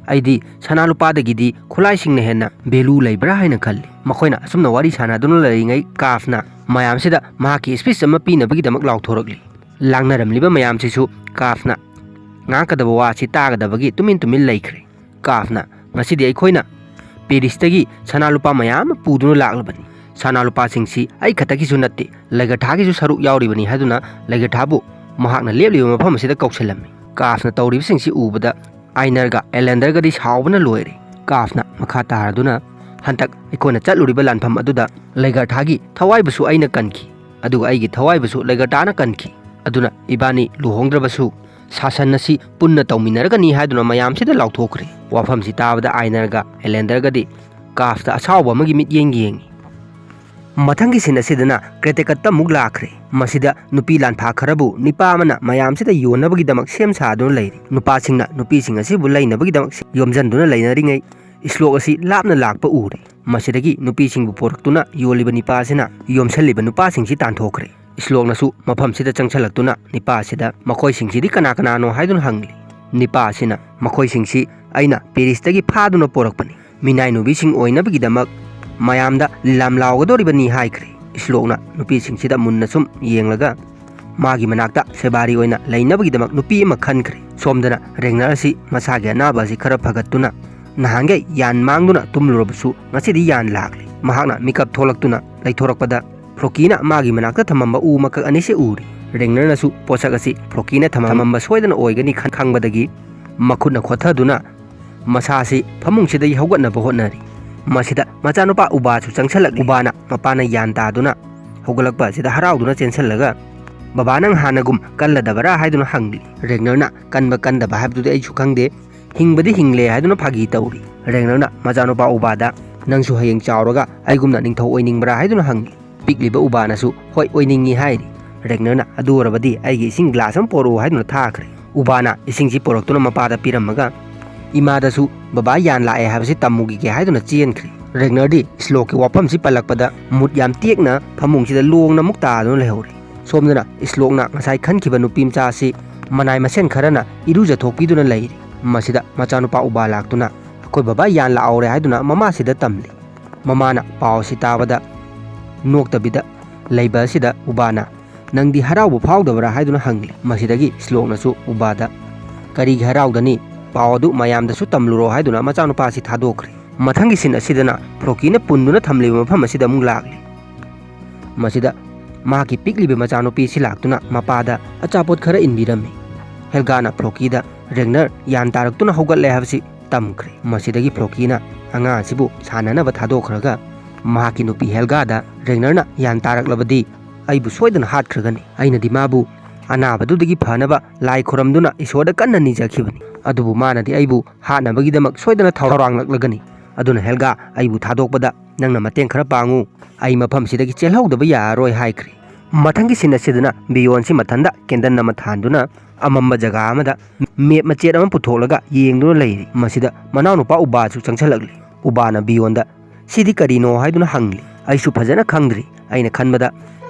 "ꯑꯩꯗꯤ ꯁꯅꯥ ꯂꯨꯄꯥꯗꯒꯤꯗꯤ ꯈꯨꯠꯂꯥꯏꯁꯤꯡꯅ ꯍꯦꯟꯅ ꯚꯦꯂꯨ ꯂꯩꯕ꯭ꯔꯥ ꯍꯥꯏꯅ ꯈꯜꯂꯤ꯫" ꯃꯈꯣꯏꯅ ꯑꯁꯨꯝꯅ ꯋꯥꯔꯤ ꯁꯥꯟꯅꯗꯨꯅ ꯂꯩꯔꯤꯉꯩ ꯀꯥꯐꯅ ꯃꯌꯥꯝꯁꯤꯗ ꯃꯍꯥꯛꯀꯤ ꯁ꯭ꯄꯤꯆ ꯑꯃ ꯄꯤꯅꯕꯒꯤꯗꯃꯛ ꯂꯥꯎꯊꯣꯔꯛꯂꯤ꯫ ꯂꯥꯡꯅꯔꯝꯂꯤꯕ ꯃꯌꯥꯝꯁꯤꯁꯨ ꯀꯥꯐꯅ ꯉꯥꯡꯒꯗꯕ ꯋꯥꯁꯤ ꯇꯥꯒꯗꯕꯒꯤ ꯇꯨꯃꯤꯟ ꯇꯨꯃꯤꯟ ꯂꯩꯈ꯭ꯔꯦ꯫ ꯀꯥꯐꯅ, "ꯉꯁꯤꯗꯤ ꯑꯩꯈꯣꯏꯅ ꯄꯦꯔꯤꯁꯇꯒꯤ ꯁꯅꯥ ꯂꯨꯄꯥ ꯃꯌꯥꯝ ꯑꯃ ꯄꯨꯗꯨꯅ ꯂꯥꯛꯂꯕꯅꯤ꯫ ꯁꯅꯥ ꯂꯨꯄꯥꯁꯤꯡꯁꯤ ꯑꯩ ꯈꯛꯇꯒꯤꯁꯨ ꯅꯠꯇꯦ, ꯂꯦꯒꯔꯊꯥꯒꯤꯁꯨ ꯁꯔꯨꯛ ꯌꯥꯎꯔꯤꯕꯅꯤ" ꯍꯥꯏꯗꯨꯅ ꯂꯦꯒꯔꯊꯥꯕꯨ ꯃꯍꯥꯛꯅ ꯂꯦꯞꯂꯤꯕ ꯃꯐꯝ ꯑꯁꯤꯗ ꯀꯧꯁꯤꯜꯂꯝꯃꯤ꯫ ꯀꯥꯐꯅ ꯇꯧꯔꯤꯕꯁꯤꯡꯁꯤ ꯎꯕꯗ ꯑꯥꯏꯅꯔꯒ ꯑꯦꯂꯦꯟꯗꯔꯒꯗꯤ ꯁꯥꯎꯕꯅ ꯂꯣꯏꯔꯦ꯫ ꯀꯥꯐꯅ ꯃꯈꯥ ꯇꯥꯔꯗꯨꯅ, "ꯍꯟꯗꯛ ꯑꯩꯈꯣꯏꯅ ꯆꯠꯂꯨꯔꯤꯕ ꯂꯥꯟꯐꯝ ꯑꯗꯨꯗ ꯂꯦꯒꯔꯊꯥꯒꯤ ꯊꯋꯥꯏꯕꯨꯁꯨ ꯑꯩꯅ ꯀꯟꯈꯤ, ꯑꯗꯨꯒ ꯑꯩꯒꯤ ꯊꯋꯥꯏꯕꯨꯁꯨ ꯂꯦꯒꯔꯊꯥꯅ ꯀꯟꯈꯤ꯫ ꯑꯗꯨꯅ ꯏꯕꯥꯅꯤ ꯂꯨꯍꯣꯡꯗ꯭ꯔꯕꯁꯨ ꯁꯥꯁꯟ ꯑꯁꯤ ꯄꯨꯟꯅ ꯇꯧꯃꯤꯟꯅꯔꯒꯅꯤ" ꯍꯥꯏꯗꯨꯅ ꯃꯌꯥꯝꯁꯤꯗ ꯂꯥꯎꯊꯣꯛꯈ꯭ꯔꯦ꯫ ꯋꯥꯐꯝꯁꯤ ꯇꯥꯕꯗ ꯑꯥꯏꯅꯔꯒ ꯑꯦꯂꯦꯟꯗꯔꯒꯗꯤ ꯀꯥꯐꯇ ꯑꯁꯥꯎꯕ ꯑꯃꯒꯤ ꯃꯤꯠꯌꯦꯡ ꯌꯦꯡꯉꯤ꯫ ꯃꯊꯪꯒꯤ ꯁꯤꯟ ꯑꯁꯤꯗꯅ ꯀ꯭ꯔꯦꯇꯦꯀꯠꯇ ꯑꯃꯨꯛ ꯂꯥꯛꯈ꯭ꯔꯦ꯫ ꯃꯁꯤꯗ ꯅꯨꯄꯤ ꯂꯥꯟꯐꯥ ꯈꯔꯕꯨ ꯅꯤꯄꯥ ꯑꯃꯅ ꯃꯌꯥꯝꯁꯤꯗ ꯌꯣꯟꯅꯕꯒꯤꯗꯃꯛ ꯁꯦꯝ ꯁꯥꯗꯨꯅ ꯂꯩꯔꯤ꯫ ꯅꯨꯄꯥꯁꯤꯡꯅ ꯅꯨꯄꯤꯁꯤꯡ ꯑꯁꯤꯕꯨ ꯂꯩꯅꯕꯒꯤꯗꯃꯛ ꯌꯣꯝꯖꯟꯗꯨꯅ ꯂꯩꯅꯔꯤꯉꯩ, ꯏꯁꯂꯣꯛ ꯑꯁꯤ ꯂꯥꯞꯅ ꯂꯥꯛꯄ ꯎꯔꯦ꯫ ꯃꯁꯤꯗꯒꯤ ꯅꯨꯄꯤꯁꯤꯡꯕꯨ ꯄꯣꯔꯛꯇꯨꯅ ꯌꯣꯜꯂꯤꯕ ꯅꯤꯄꯥ ꯑꯁꯤꯅ ꯌꯣꯝꯁꯜꯂꯤꯕ ꯅꯨꯄꯥꯁꯤꯡꯁꯤ ꯇꯥꯟꯊꯣꯛꯈ꯭ꯔꯦ꯫ ꯏꯁꯂꯣꯛꯅꯁꯨ ꯃꯐꯝꯁꯤꯗ ꯆꯪꯁꯜꯂꯛꯇꯨꯅ ꯅꯤꯄꯥ ꯑꯁꯤꯗ ꯃꯈꯣꯏꯁꯤꯡꯁꯤꯗꯤ ꯀꯅꯥ ꯀꯅꯥꯅꯣ ꯍꯥꯏꯗꯨꯅ ꯍꯪꯂꯤ꯫ ꯅꯤꯄꯥ ꯑꯁꯤꯅ ꯃꯈꯣꯏꯁꯤꯡꯁꯤ ꯑꯩꯅ ꯄꯦꯔꯤꯁꯇꯒꯤ ꯐꯥꯗꯨꯅ ꯄꯣꯔꯛꯄꯅꯤ, ꯃꯤꯅꯥꯏꯅꯨꯕꯤꯁꯤꯡ ꯑꯣꯏꯅꯕꯒꯤꯗꯃꯛ ꯃꯌꯥꯝꯗ ꯂꯝ ꯂꯥꯎꯒꯗꯧꯔꯤꯕꯅꯤ ꯍꯥꯏꯈ꯭ꯔꯦ꯫ ꯏꯁꯂꯣꯛꯅ ꯅꯨꯄꯤꯁꯤꯡꯁꯤꯗ ꯃꯨꯟꯅ ꯁꯨꯝ ꯌꯦꯡꯂꯒ ꯃꯥꯒꯤ ꯃꯅꯥꯛꯇ ꯁꯦꯕꯥꯔꯤ ꯑꯣꯏꯅ ꯂꯩꯅꯕꯒꯤꯗꯃꯛ ꯅꯨꯄꯤ ꯑꯃ ꯈꯟꯈ꯭ꯔꯦ꯫ ꯁꯣꯝꯗꯅ ꯔꯦꯒꯅꯔ ꯑꯁꯤ ꯃꯁꯥꯒꯤ ꯑꯅꯥꯕ ꯑꯁꯤ ꯈꯔ ꯐꯒꯠꯇꯨꯅ ꯅꯍꯥꯟꯈꯩ ꯌꯥꯟ ꯃꯥꯡꯗꯨꯅ ꯇꯨꯝꯂꯨꯔꯕꯁꯨ ꯉꯁꯤꯗꯤ ꯌꯥꯟ ꯂꯥꯛꯂꯦ꯫ ꯃꯍꯥꯛꯅ ꯃꯤꯀꯞ ꯊꯣꯛꯂꯛꯇꯨꯅ ꯂꯩꯊꯣꯔꯛꯄꯗ ꯐ꯭ꯔꯣꯀꯤꯅ ꯃꯥꯒꯤ ꯃꯅꯥꯛꯇ ꯊꯝꯃꯝꯕ ꯎ ꯃꯀꯛ ꯑꯅꯤꯁꯤ ꯎꯔꯤ꯫ ꯔꯦꯒꯅꯔꯅꯁꯨ ꯄꯣꯠꯁꯛ ꯑꯁꯤ ꯐ꯭ꯔꯣꯀꯤꯅ ꯊꯝꯃꯝꯕ ꯁꯣꯏꯗꯅ ꯑꯣꯏꯒꯅꯤ ꯈꯟ-, ꯈꯪꯕꯗꯒꯤ ꯃꯈꯨꯠꯅ ꯈꯣꯠꯊꯗꯨꯅ ꯃꯁꯥꯁꯤ ꯐꯃꯨꯡꯁꯤꯗꯒꯤ ꯍꯧꯒꯠꯅꯕ ꯍꯣꯠꯅꯔꯤ꯫ ꯃꯁꯤꯗ ꯃꯆꯥꯅꯨꯄꯥ ꯎꯕꯥꯁꯨ ꯆꯪꯁꯜꯂꯛꯂꯤ꯫ ꯎꯕꯥꯅ ꯃꯄꯥꯅ ꯌꯥꯟ ꯇꯥꯗꯨꯅ ꯍꯧꯒꯠꯂꯛꯄ ꯑꯁꯤꯗ ꯍꯔꯥꯎꯗꯨꯅ ꯆꯦꯟꯁꯜꯂꯒ, "ꯕꯕꯥ, ꯅꯪ ꯍꯥꯟꯅꯒꯨꯝ ꯀꯜꯂꯗꯕꯔꯥ?" ꯍꯥꯏꯗꯨꯅ ꯍꯪꯂꯤ꯫ ꯔꯦꯒꯅꯔꯅ, "ꯀꯟꯕ ꯀꯟꯗꯕ ꯍꯥꯏꯕꯗꯨꯗꯤ ꯑꯩꯁꯨ ꯈꯪꯗꯦ, ꯍꯤꯡꯕꯗꯤ ꯍꯤꯡꯂꯦ" ꯍꯥꯏꯗꯨꯅ ꯐꯥꯒꯤ ꯇꯧꯔꯤ꯫ ꯔꯦꯒꯅꯔꯅ ꯃꯆꯥꯅꯨꯄꯥ ꯎꯕꯥꯗ, "ꯅꯪꯁꯨ ꯍꯌꯦꯡ ꯆꯥꯎꯔꯒ ꯑꯩꯒꯨꯝꯅ ꯅꯤꯡꯊꯧ ꯑꯣꯏꯅꯤꯡꯕ꯭ꯔꯥ?" ꯍꯥꯏꯗꯨꯅ ꯍꯪꯂꯤ꯫ ꯄꯤꯛꯂꯤꯕ ꯎꯕꯥꯅꯁꯨ, "ꯍꯣꯏ, ꯑꯣꯏꯅꯤꯡꯉꯤ" ꯍꯥꯏꯔꯤ꯫ ꯔꯦꯒꯅꯔꯅ, "ꯑꯗꯨ ꯑꯣꯏꯔꯕꯗꯤ ꯑꯩꯒꯤ ꯏꯁꯤꯡ ꯒ꯭ꯂꯥꯁ ꯑꯃ ꯄꯣꯔꯛꯎ" ꯍꯥꯏꯗꯨꯅ ꯊꯥꯈ꯭ꯔꯦ꯫ ꯎꯕꯥꯅ ꯏꯁꯤꯡꯁꯤ ꯄꯣꯔꯛꯇꯨꯅ ꯃꯄꯥꯗ ꯄꯤꯔꯝꯃꯒ, "ꯏꯃꯥꯗꯁꯨ ꯕꯕꯥ ꯌꯥꯟ ꯂꯥꯛꯑꯦ ꯍꯥꯏꯕꯁꯤ ꯇꯝꯃꯨꯈꯤꯒꯦ" ꯍꯥꯏꯗꯨꯅ ꯆꯦꯟꯈ꯭ꯔꯦ꯫ ꯔꯦꯒꯅꯔꯗꯤ ꯏꯁꯂꯣꯛꯀꯤ ꯋꯥꯐꯝꯁꯤ ꯄꯜꯂꯛꯄꯗ ꯃꯨꯠ ꯌꯥꯝ ꯇꯦꯛꯅ ꯐꯃꯨꯡꯁꯤꯗ ꯂꯣꯡꯅ ꯑꯃꯨꯛ ꯇꯥꯗꯨꯅ ꯂꯩꯍꯧꯔꯦ꯫ ꯁꯣꯝꯗꯅ ꯏꯁꯂꯣꯛꯅ ꯉꯁꯥꯏ ꯈꯟꯈꯤꯕ ꯅꯨꯄꯤ ꯃꯆꯥ ꯑꯁꯤ ꯃꯅꯥꯏ ꯃꯁꯦꯟ ꯈꯔꯅ ꯏꯔꯨꯖꯊꯣꯛꯄꯤꯗꯨꯅ ꯂꯩꯔꯤ꯫ ꯃꯁꯤꯗ ꯃꯆꯥꯅꯨꯄꯥ ꯎꯕꯥ ꯂꯥꯛꯇꯨꯅ, "ꯑꯩꯈꯣꯏ ꯕꯕꯥ ꯌꯥꯟ ꯂꯥꯛꯍꯧꯔꯦ" ꯍꯥꯏꯗꯨꯅ ꯃꯃꯥꯁꯤꯗ ꯇꯝꯂꯤ꯫ ꯃꯃꯥꯅ ꯄꯥꯎ ꯑꯁꯤ ꯇꯥꯕꯗ ꯅꯣꯛꯇꯕꯤꯗ ꯂꯩꯕ ꯑꯁꯤꯗ ꯎꯕꯥꯅ, "ꯅꯪꯗꯤ ꯍꯔꯥꯎꯕ ꯐꯥꯎꯗꯕ꯭ꯔꯥ?" ꯍꯥꯏꯗꯨꯅ ꯍꯪꯂꯤ꯫ ꯃꯁꯤꯗꯒꯤ ꯏꯁꯂꯣꯛꯅꯁꯨ ꯎꯕꯥꯗ, "ꯀꯔꯤꯒꯤ ꯍꯔꯥꯎꯗꯅꯤ? ꯄꯥꯎ ꯑꯗꯨ ꯃꯌꯥꯝꯗꯁꯨ ꯇꯝꯂꯨꯔꯣ" ꯍꯥꯏꯗꯨꯅ ꯃꯆꯥꯅꯨꯄꯥ ꯑꯁꯤ ꯊꯥꯗꯣꯛꯈ꯭ꯔꯦ꯫ ꯃꯊꯪꯒꯤ ꯁꯤꯟ ꯑꯁꯤꯗꯅ ꯐ꯭ꯔꯣꯀꯤꯅ ꯄꯨꯟꯗꯨꯅ ꯊꯝꯂꯤꯕ ꯃꯐꯝ ꯑꯁꯤꯗ ꯑꯃꯨꯛ ꯂꯥꯛꯂꯤ꯫ ꯃꯁꯤꯗ ꯃꯍꯥꯛꯀꯤ ꯄꯤꯛꯂꯤꯕ ꯃꯆꯥꯅꯨꯄꯤ ꯑꯁꯤ ꯂꯥꯛꯇꯨꯅ ꯃꯄꯥꯗ ꯑꯆꯥꯄꯣꯠ ꯈꯔ ꯏꯟꯕꯤꯔꯝꯃꯤ꯫ ꯍꯦꯜꯒꯥꯅ ꯐ꯭ꯔꯣꯀꯤꯗ ꯔꯦꯒꯅꯔ ꯌꯥꯟ ꯇꯥꯔꯛꯇꯨꯅ ꯍꯧꯒꯠꯂꯦ ꯍꯥꯏꯕꯁꯤ ꯇꯝꯈ꯭ꯔꯦ꯫ ꯃꯁꯤꯗꯒꯤ ꯐ꯭ꯔꯣꯀꯤꯅ ꯑꯉꯥꯡ ꯑꯁꯤꯕꯨ ꯁꯥꯟꯅꯅꯕ ꯊꯥꯗꯣꯛꯈ꯭ꯔꯒ ꯃꯍꯥꯛꯀꯤ ꯅꯨꯄꯤ ꯍꯦꯜꯒꯥꯗ, "ꯔꯦꯒꯅꯔꯅ ꯌꯥꯟ ꯇꯥꯔꯛꯂꯕꯗꯤ ꯑꯩꯕꯨ ꯁꯣꯏꯗꯅ ꯍꯥꯠꯈ꯭ꯔꯒꯅꯤ꯫ ꯑꯩꯅꯗꯤ ꯃꯥꯕꯨ ꯑꯅꯥꯕꯗꯨꯗꯒꯤ ꯐꯅꯕ ꯂꯥꯏ ꯈꯨꯔꯝꯗꯨꯅ ꯏꯁꯣꯔꯗ ꯀꯟꯅ ꯅꯤꯖꯈꯤꯕꯅꯤ꯫ ꯑꯗꯨꯕꯨ ꯃꯥꯅꯗꯤ ꯑꯩꯕꯨ ꯍꯥꯠꯅꯕꯒꯤꯗꯃꯛ ꯁꯣꯏꯗꯅ ꯊꯧꯔꯥꯡꯂꯛꯂꯒꯅꯤ꯫ ꯑꯗꯨꯅ ꯍꯦꯜꯒꯥ, ꯑꯩꯕꯨ ꯊꯥꯗꯣꯛꯄꯗ ꯅꯪꯅ ꯃꯇꯦꯡ ꯈꯔ ꯄꯥꯡꯉꯨ꯫ ꯑꯩ ꯃꯐꯝꯁꯤꯗꯒꯤ ꯆꯦꯜꯍꯧꯗꯕ ꯌꯥꯔꯔꯣꯏ" ꯍꯥꯏꯈ꯭ꯔꯦ꯫ ꯃꯊꯪꯒꯤ ꯁꯤꯟ ꯑꯁꯤꯗꯅ ꯕꯤꯌꯣꯟꯁꯤ ꯃꯊꯟꯗ ꯀꯦꯟꯗꯜ ꯑꯃ ꯊꯥꯟꯗꯨꯅ ꯑꯃꯝꯕ ꯖꯒꯥ ꯑꯃꯗ ꯃꯦꯞ ꯃꯆꯦꯠ ꯑꯃ ꯄꯨꯊꯣꯛꯂꯒ ꯌꯦꯡꯗꯨꯅ ꯂꯩꯔꯤ꯫ ꯃꯁꯤꯗ ꯃꯅꯥꯎꯅꯨꯄꯥ ꯎꯕꯥꯁꯨ ꯆꯪꯁꯤꯜꯂꯛꯂꯤ꯫ ꯎꯕꯥꯅ ꯕꯤꯌꯣꯟꯗ "ꯁꯤꯗꯤ ꯀꯔꯤꯅꯣ?" ꯍꯥꯏꯗꯨꯅ ꯍꯪꯂꯤ꯫ "ꯑꯩꯁꯨ ꯐꯖꯅ ꯈꯪꯗ꯭ꯔꯤ꯫ ꯑꯩꯅ ꯈꯟꯕꯗ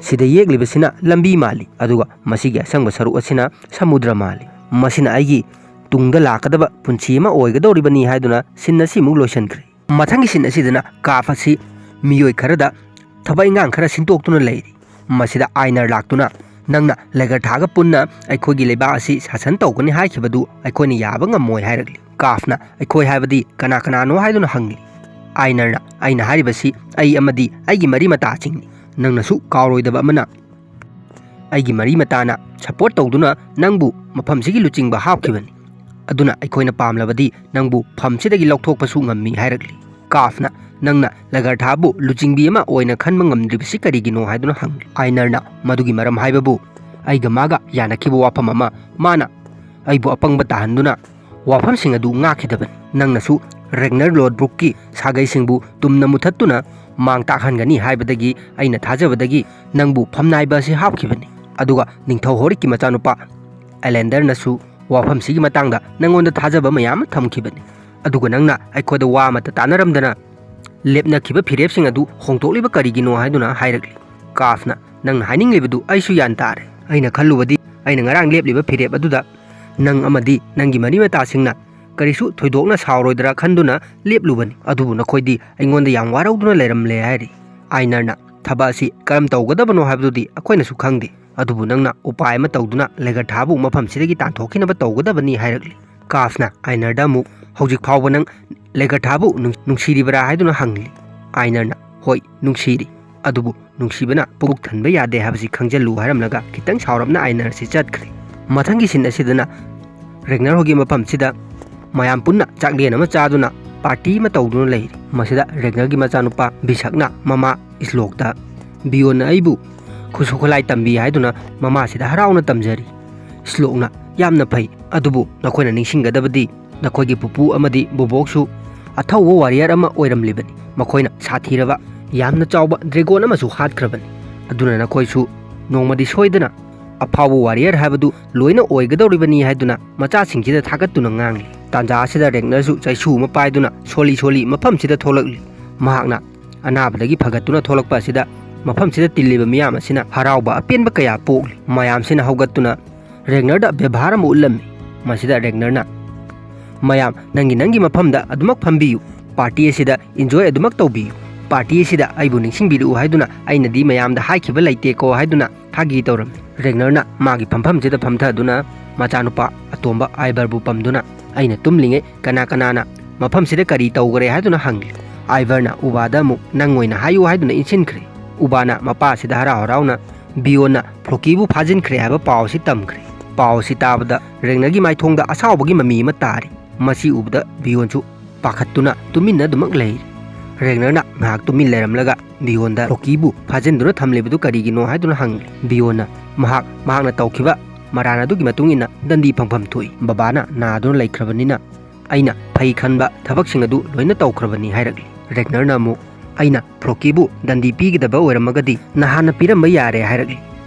ꯁꯤꯗ ꯌꯦꯛꯂꯤꯕꯁꯤꯅ ꯂꯝꯕꯤ ꯃꯥꯜꯂꯤ, ꯑꯗꯨꯒ ꯃꯁꯤꯒꯤ ꯑꯁꯪꯕ ꯁꯔꯨꯛ ꯑꯁꯤꯅ ꯁꯃꯨꯗ꯭ꯔ ꯃꯥꯜꯂꯤ꯫ ꯃꯁꯤꯅ ꯑꯩꯒꯤ ꯇꯨꯡꯗ ꯂꯥꯛꯀꯗꯕ ꯄꯨꯟꯁꯤ ꯑꯃ ꯑꯣꯏꯒꯗꯧꯔꯤꯕꯅꯤ" ꯍꯥꯏꯗꯨꯅ ꯁꯤꯟ ꯑꯁꯤꯃꯨꯛ ꯂꯣꯏꯁꯤꯟꯈ꯭ꯔꯦ꯫ ꯃꯊꯪꯒꯤ ꯁꯤꯟ ꯑꯁꯤꯗꯅ ꯀꯥꯐ ꯑꯁꯤ ꯃꯤꯑꯣꯏ ꯈꯔꯗ ꯊꯕꯛ ꯏꯟꯈꯥꯡ ꯈꯔ ꯁꯤꯟꯗꯣꯛꯇꯨꯅ ꯂꯩꯔꯤ꯫ ꯃꯁꯤꯗ ꯑꯥꯏꯅꯔ ꯂꯥꯛꯇꯨꯅ, "ꯅꯪꯅ ꯂꯦꯒꯔꯊꯥꯒ ꯄꯨꯟꯅ ꯑꯩꯈꯣꯏꯒꯤ ꯂꯩꯕꯥꯛ ꯑꯁꯤ ꯁꯥꯁꯟ ꯇꯧꯒꯅꯤ ꯍꯥꯏꯈꯤꯕꯗꯨ ꯑꯩꯈꯣꯏꯅ ꯌꯥꯕ ꯉꯝꯃꯣꯏ" ꯍꯥꯏꯔꯛꯂꯤ꯫ ꯀꯥꯐꯅ "ꯑꯩꯈꯣꯏ ꯍꯥꯏꯕꯗꯤ ꯀꯅꯥ ꯀꯅꯥꯅꯣ?" ꯍꯥꯏꯗꯨꯅ ꯍꯪꯂꯤ꯫ ꯑꯥꯏꯅꯔꯅ, "ꯑꯩꯅ ꯍꯥꯏꯔꯤꯕꯁꯤ ꯑꯩ ꯑꯃꯗꯤ ꯑꯩꯒꯤ ꯃꯔꯤ ꯃꯇꯥꯁꯤꯡꯅꯤ꯫ ꯅꯪꯅꯁꯨ ꯀꯥꯎꯔꯣꯏꯗꯕ ꯑꯃꯅ, ꯑꯩꯒꯤ ꯃꯔꯤ ꯃꯇꯥꯅ ꯁꯄꯣꯔꯠ ꯇꯧꯗꯨꯅ ꯅꯪꯕꯨ ꯃꯐꯝꯁꯤꯒꯤ ꯂꯨꯆꯤꯡꯕ ꯍꯥꯞꯈꯤꯕꯅꯤ꯫ ꯑꯗꯨꯅ ꯑꯩꯈꯣꯏꯅ ꯄꯥꯝꯂꯕꯗꯤ ꯅꯪꯕꯨ ꯐꯝꯁꯤꯗꯒꯤ ꯂꯧꯊꯣꯛꯄꯁꯨ ꯉꯝꯃꯤ" ꯍꯥꯏꯔꯛꯂꯤ꯫ ꯀꯥꯐꯅ, "ꯅꯪꯅ ꯂꯦꯒꯔꯊꯥꯕꯨ ꯂꯨꯆꯤꯡꯕꯤ ꯑꯃ ꯑꯣꯏꯅ ꯈꯟꯕ ꯉꯝꯗ꯭ꯔꯤꯕꯁꯤ ꯀꯔꯤꯒꯤꯅꯣ?" ꯍꯥꯏꯗꯨꯅ ꯍꯪꯂꯤ꯫ ꯑꯥꯏꯅꯔꯅ ꯃꯗꯨꯒꯤ ꯃꯔꯝ ꯍꯥꯏꯕꯕꯨ, "ꯑꯩꯒ ꯃꯥꯒ ꯌꯥꯅꯈꯤꯕ ꯋꯥꯐꯝ ꯑꯃ ꯃꯥꯅ ꯑꯩꯕꯨ ꯑꯄꯪꯕ ꯇꯥꯍꯟꯗꯨꯅ ꯋꯥꯐꯝꯁꯤꯡ ꯑꯗꯨ ꯉꯥꯛꯈꯤꯗꯕꯅꯤ꯫ ꯅꯪꯅꯁꯨ ꯔꯦꯒꯅꯔ ꯂꯣꯗꯕ꯭ꯔꯨꯛꯀꯤ ꯁꯥꯒꯩꯁꯤꯡꯕꯨ ꯇꯨꯝꯅ ꯃꯨꯊꯠꯇꯨꯅ ꯃꯥꯡ ꯇꯥꯛꯍꯟꯒꯅꯤ ꯍꯥꯏꯕꯗꯒꯤ ꯑꯩꯅ ꯊꯥꯖꯕꯗꯒꯤ ꯅꯪꯕꯨ ꯐꯝꯅꯥꯏꯕ ꯑꯁꯤ ꯍꯥꯞꯈꯤꯕꯅꯤ꯫ ꯑꯗꯨꯒ ꯅꯤꯡꯊꯧ ꯍꯣꯔꯤꯛꯀꯤ ꯃꯆꯥꯅꯨꯄꯥ ꯑꯦꯂꯦꯟꯗꯔꯅꯁꯨ ꯋꯥꯐꯝꯁꯤꯒꯤ ꯃꯇꯥꯡꯗ ꯅꯪꯉꯣꯟꯗ ꯊꯥꯖꯕ ꯃꯌꯥꯝ ꯑꯃ ꯊꯝꯈꯤꯕꯅꯤ꯫ ꯑꯗꯨꯒ ꯅꯪꯅ ꯑꯩꯈꯣꯏꯗ ꯋꯥ ꯑꯃꯠꯇ ꯇꯥꯟꯅꯔꯝꯗꯅ ꯂꯦꯞꯅꯈꯤꯕ ꯐꯤꯔꯦꯞꯁꯤꯡ ꯑꯗꯨ ꯍꯣꯡꯗꯣꯛꯂꯤꯕ ꯀꯔꯤꯒꯤꯅꯣ?" ꯍꯥꯏꯗꯨꯅ ꯍꯥꯏꯔꯛꯂꯤ꯫ ꯀꯥꯐꯅ, "ꯅꯪꯅ ꯍꯥꯏꯅꯤꯡꯂꯤꯕꯗꯨ ꯑꯩꯁꯨ ꯒ꯭ꯌꯥꯟ ꯇꯥꯔꯦ꯫ ꯑꯩꯅ ꯈꯜꯂꯨꯕꯗꯤ ꯑꯩꯅ ꯉꯔꯥꯡ ꯂꯦꯞꯂꯤꯕ ꯐꯤꯔꯦꯞ ꯑꯗꯨꯗ ꯅꯪ ꯑꯃꯗꯤ ꯅꯪꯒꯤ ꯃꯔꯤ ꯃꯇꯥꯁꯤꯡꯅ ꯀꯔꯤꯁꯨ ꯊꯣꯏꯗꯣꯛꯅ ꯁꯥꯎꯔꯣꯏꯗ꯭ꯔꯥ ꯈꯟꯗꯨꯅ ꯂꯦꯞꯂꯨꯕꯅꯤ꯫ ꯑꯗꯨꯕꯨ ꯅꯈꯣꯏꯗꯤ ꯑꯩꯉꯣꯟꯗ ꯌꯥꯝ ꯋꯥꯔꯧꯗꯨꯅ ꯂꯩꯔꯝꯂꯦ" ꯍꯥꯏꯔꯤ꯫ ꯑꯥꯏꯅꯔꯅ, "ꯊꯕꯛ ꯑꯁꯤ ꯀꯔꯝ ꯇꯧꯒꯗꯕꯅꯣ ꯍꯥꯏꯕꯗꯨꯗꯤ ꯑꯩꯈꯣꯏꯅꯁꯨ ꯈꯪꯗꯦ꯫ ꯑꯗꯨꯕꯨ ꯅꯪꯅ ꯎꯄꯥꯏ ꯑꯃ ꯇꯧꯗꯨꯅ ꯂꯦꯒꯔꯊꯥꯕꯨ ꯃꯐꯝꯁꯤꯗꯒꯤ ꯇꯥꯟꯊꯣꯛꯈꯤꯅꯕ ꯇꯧꯒꯗꯕꯅꯤ" ꯍꯥꯏꯔꯛꯂꯤ꯫ ꯀꯥꯐꯅ ꯑꯥꯏꯅꯔꯗ ꯑꯃꯨꯛ, "ꯍꯧꯖꯤꯛ ꯐꯥꯎꯕ ꯅꯪ ꯂꯦꯒꯔꯊꯥꯕꯨ ꯅꯨꯡ-, ꯅꯨꯡꯁꯤꯔꯤꯕ꯭ꯔꯥ?" ꯍꯥꯏꯗꯨꯅ ꯍꯪꯂꯤ꯫ ꯑꯥꯏꯅꯔꯅ, "ꯍꯣꯏ, ꯅꯨꯡꯁꯤꯔꯤ꯫ ꯑꯗꯨꯕꯨ ꯅꯨꯡꯁꯤꯕꯅ ꯄꯨꯛ ꯊꯟꯕ ꯌꯥꯗꯦ ꯍꯥꯏꯕꯁꯤ ꯈꯪꯖꯜꯂꯨ" ꯍꯥꯏꯔꯝꯂꯒ ꯈꯤꯇꯪ ꯁꯥꯎꯔꯞꯅ ꯑꯥꯏꯅꯔꯁꯤ ꯆꯠꯈ꯭ꯔꯦ꯫ ꯃꯊꯪꯒꯤ ꯁꯤꯟ ꯑꯁꯤꯗꯅ ꯔꯦꯒꯅꯔ ꯍꯣꯏꯒꯤ ꯃꯐꯝꯁꯤꯗ ꯃꯌꯥꯝ ꯄꯨꯟꯅ ꯆꯥꯛꯂꯦꯟ ꯑꯃ ꯆꯥꯗꯨꯅ ꯄꯥꯔꯇꯤ ꯑꯃ ꯇꯧꯗꯨꯅ ꯂꯩꯔꯤ꯫ ꯃꯁꯤꯗ ꯔꯦꯒꯅꯔꯒꯤ ꯃꯆꯥꯅꯨꯄꯥ ꯕꯤꯁꯛꯅ ꯃꯃꯥ ꯏꯁꯂꯣꯛꯇ, "ꯕꯤꯌꯣꯟꯅ ꯑꯩꯕꯨ ꯈꯨꯠꯁꯨ ꯈꯨꯠꯂꯥꯏ ꯇꯝꯕꯤ" ꯍꯥꯏꯗꯨꯅ ꯃꯃꯥꯁꯤꯗ ꯍꯔꯥꯎꯅ ꯇꯝꯖꯔꯤ꯫ ꯏꯁꯂꯣꯛꯅ, "ꯌꯥꯝꯅ ꯐꯩ, ꯑꯗꯨꯕꯨ ꯅꯈꯣꯏꯅ ꯅꯤꯡꯁꯤꯡꯒꯗꯕꯗꯤ ꯅꯈꯣꯏꯒꯤ ꯄꯨꯄꯨ ꯑꯃꯗꯤ ꯕꯣꯕꯣꯛꯁꯨ ꯑꯊꯧꯕ ꯋꯥꯔꯤꯌꯔ ꯑꯃ ꯑꯣꯏꯔꯝꯂꯤꯕꯅꯤ꯫ ꯃꯈꯣꯏꯅ ꯁꯥꯊꯤꯔꯕ ꯌꯥꯝꯅ ꯆꯥꯎꯕ ꯗ꯭ꯔꯦꯒꯣꯟ ꯑꯃꯁꯨ ꯍꯥꯠꯈ꯭ꯔꯕꯅꯤ꯫ ꯑꯗꯨꯅ ꯅꯈꯣꯏꯁꯨ ꯅꯣꯡꯃꯗꯤ ꯁꯣꯏꯗꯅ ꯑꯐꯥꯎꯕ ꯋꯥꯔꯤꯌꯔ ꯍꯥꯏꯕꯗꯨ ꯂꯣꯏꯅ ꯑꯣꯏꯒꯗꯧꯔꯤꯕꯅꯤ ꯍꯥꯏꯗꯨꯅ ꯃꯆꯥꯁꯤꯡꯁꯤꯗ ꯊꯥꯒꯠꯇꯨꯅ ꯉꯥꯡꯂꯤ꯫ ꯇꯥꯟꯖꯥ ꯑꯁꯤꯗ ꯔꯦꯒꯅꯔꯁꯨ ꯆꯩꯁꯨ ꯑꯃ ꯄꯥꯏꯗꯨꯅ ꯁꯣꯜꯂꯤ ꯁꯣꯜꯂꯤ ꯃꯐꯝꯁꯤꯗ ꯊꯣꯛꯂꯛꯂꯤ꯫ ꯃꯍꯥꯛꯅ ꯑꯅꯥꯕꯗꯒꯤ ꯐꯒꯠꯇꯨꯅ ꯊꯣꯛꯂꯛꯄ ꯑꯁꯤꯗ ꯃꯐꯝꯁꯤꯗ ꯇꯤꯜꯂꯤꯕ ꯃꯤꯌꯥꯝ ꯑꯁꯤꯅ ꯍꯔꯥꯎꯕ ꯑꯄꯦꯟꯕ ꯀꯌꯥ ꯄꯣꯛꯂꯤ꯫ ꯃꯌꯥꯝꯁꯤꯅ ꯍꯧꯒꯠꯇꯨꯅ ꯔꯦꯒꯅꯔꯗ ꯕꯦꯕꯥꯔ ꯑꯃ ꯎꯠꯂꯝꯃꯤ꯫ ꯃꯁꯤꯗ ꯔꯦꯒꯅꯔꯅ, "ꯃꯌꯥꯝ ꯅꯪꯒꯤ ꯅꯪꯒꯤ ꯃꯐꯝꯗ ꯑꯗꯨꯃꯛ ꯐꯝꯕꯤꯌꯨ, ꯄꯥꯔꯇꯤ ꯑꯁꯤꯗ ꯏꯟꯖꯣꯏ ꯑꯗꯨꯃꯛ ꯇꯧꯕꯤꯌꯨ, ꯄꯥꯔꯇꯤ ꯑꯁꯤꯗ ꯑꯩꯕꯨ ꯅꯤꯡꯁꯤꯡꯕꯤꯔꯛꯎ ꯍꯥꯏꯗꯨꯅ ꯑꯩꯅꯗꯤ ꯃꯌꯥꯝꯗ ꯍꯥꯏꯈꯤꯕ ꯂꯩꯇꯦꯀꯣ" ꯍꯥꯏꯗꯨꯅ ꯐꯥꯒꯤ ꯇꯧꯔꯝꯃꯤ꯫ ꯔꯦꯒꯅꯔꯅ ꯃꯥꯒꯤ ꯐꯝꯐꯝꯁꯤꯗ ꯐꯝꯊꯗꯨꯅ ꯃꯆꯥꯅꯨꯄꯥ ꯑꯇꯣꯝꯕ ꯑꯥꯏꯕꯔꯕꯨ ꯄꯝꯗꯨꯅ, "ꯑꯩꯅ ꯇꯨꯝꯂꯤꯉꯩ ꯀꯅꯥ ꯀꯅꯥꯅ ꯃꯐꯝꯁꯤꯗ ꯀꯔꯤ ꯇꯧꯈꯔꯦ?" ꯍꯥꯏꯗꯨꯅ ꯍꯪꯂꯤ꯫ ꯑꯥꯏꯕꯔꯅ ꯎꯕꯥꯗ ꯑꯃꯨꯛ "ꯅꯪ ꯑꯣꯏꯅ ꯍꯥꯏꯌꯨ" ꯍꯥꯏꯗꯨꯅ ꯏꯟꯁꯤꯟꯈ꯭ꯔꯦ꯫ ꯎꯕꯥꯅ ꯃꯄꯥꯁꯤꯗ ꯍꯔꯥꯎ ꯍꯔꯥꯎꯅ ꯕꯤꯌꯣꯟꯅ ꯐ꯭ꯂꯣꯀꯤꯕꯨ ꯐꯥꯖꯤꯟꯈ꯭ꯔꯦ ꯍꯥꯏꯕ ꯄꯥꯎ ꯑꯁꯤ ꯇꯝꯈ꯭ꯔꯦ꯫ ꯄꯥꯎ ꯑꯁꯤ ꯇꯥꯕꯗ ꯔꯦꯒꯅꯔꯒꯤ ꯃꯥꯏꯊꯣꯡꯗ ꯑꯁꯥꯎꯕꯒꯤ ꯃꯃꯤ ꯑꯃ ꯇꯥꯔꯤ꯫ ꯃꯁꯤ ꯎꯕꯗ ꯕꯤꯌꯣꯟꯁꯨ ꯄꯥꯈꯠꯇꯨꯅ ꯇꯨꯃꯤꯟꯅ ꯑꯗꯨꯃꯛ ꯂꯩꯔꯤ꯫ ꯔꯦꯒꯅꯔꯅ ꯉꯥꯏꯍꯥꯛ ꯇꯨꯃꯤꯟ ꯂꯩꯔꯝꯂꯒ ꯕꯤꯌꯣꯟꯗ ꯐ꯭ꯂꯣꯀꯤꯕꯨ ꯐꯥꯖꯤꯟꯗꯨꯅ ꯊꯝꯂꯤꯕꯗꯨ ꯀꯔꯤꯒꯤꯅꯣ ꯍꯥꯏꯗꯨꯅ ꯍꯪꯂꯤ꯫ ꯕꯤꯌꯣꯟꯅ ꯃꯍꯥꯛ ꯃꯍꯥꯛꯅ ꯇꯧꯈꯤꯕ ꯃꯔꯥꯟ ꯑꯗꯨꯒꯤ ꯃꯇꯨꯡ ꯏꯟꯅ ꯗꯟꯗꯤ ꯐꯪꯐꯝ ꯊꯣꯛꯏ꯫ ꯕꯕꯥꯅ ꯅꯥꯗꯨꯅ ꯂꯩꯈ꯭ꯔꯕꯅꯤꯅ ꯑꯩꯅ ꯐꯩ ꯈꯟꯕ ꯊꯕꯛꯁꯤꯡ ꯑꯗꯨ ꯂꯣꯏꯅ ꯇꯧꯈ꯭ꯔꯕꯅꯤ ꯍꯥꯏꯔꯛꯂꯤ꯫ ꯔꯦꯒꯅꯔꯅ ꯑꯃꯨꯛ, "ꯑꯩꯅ ꯐ꯭ꯂꯣꯀꯤꯕꯨ ꯗꯟꯗꯤ ꯄꯤꯒꯗꯕ ꯑꯣꯏꯔꯝꯃꯒꯗꯤ ꯅꯍꯥꯟꯅ ꯄꯤꯔꯝꯕ ꯌꯥꯔꯦ" ꯍꯥꯏꯔꯛꯂꯤ꯫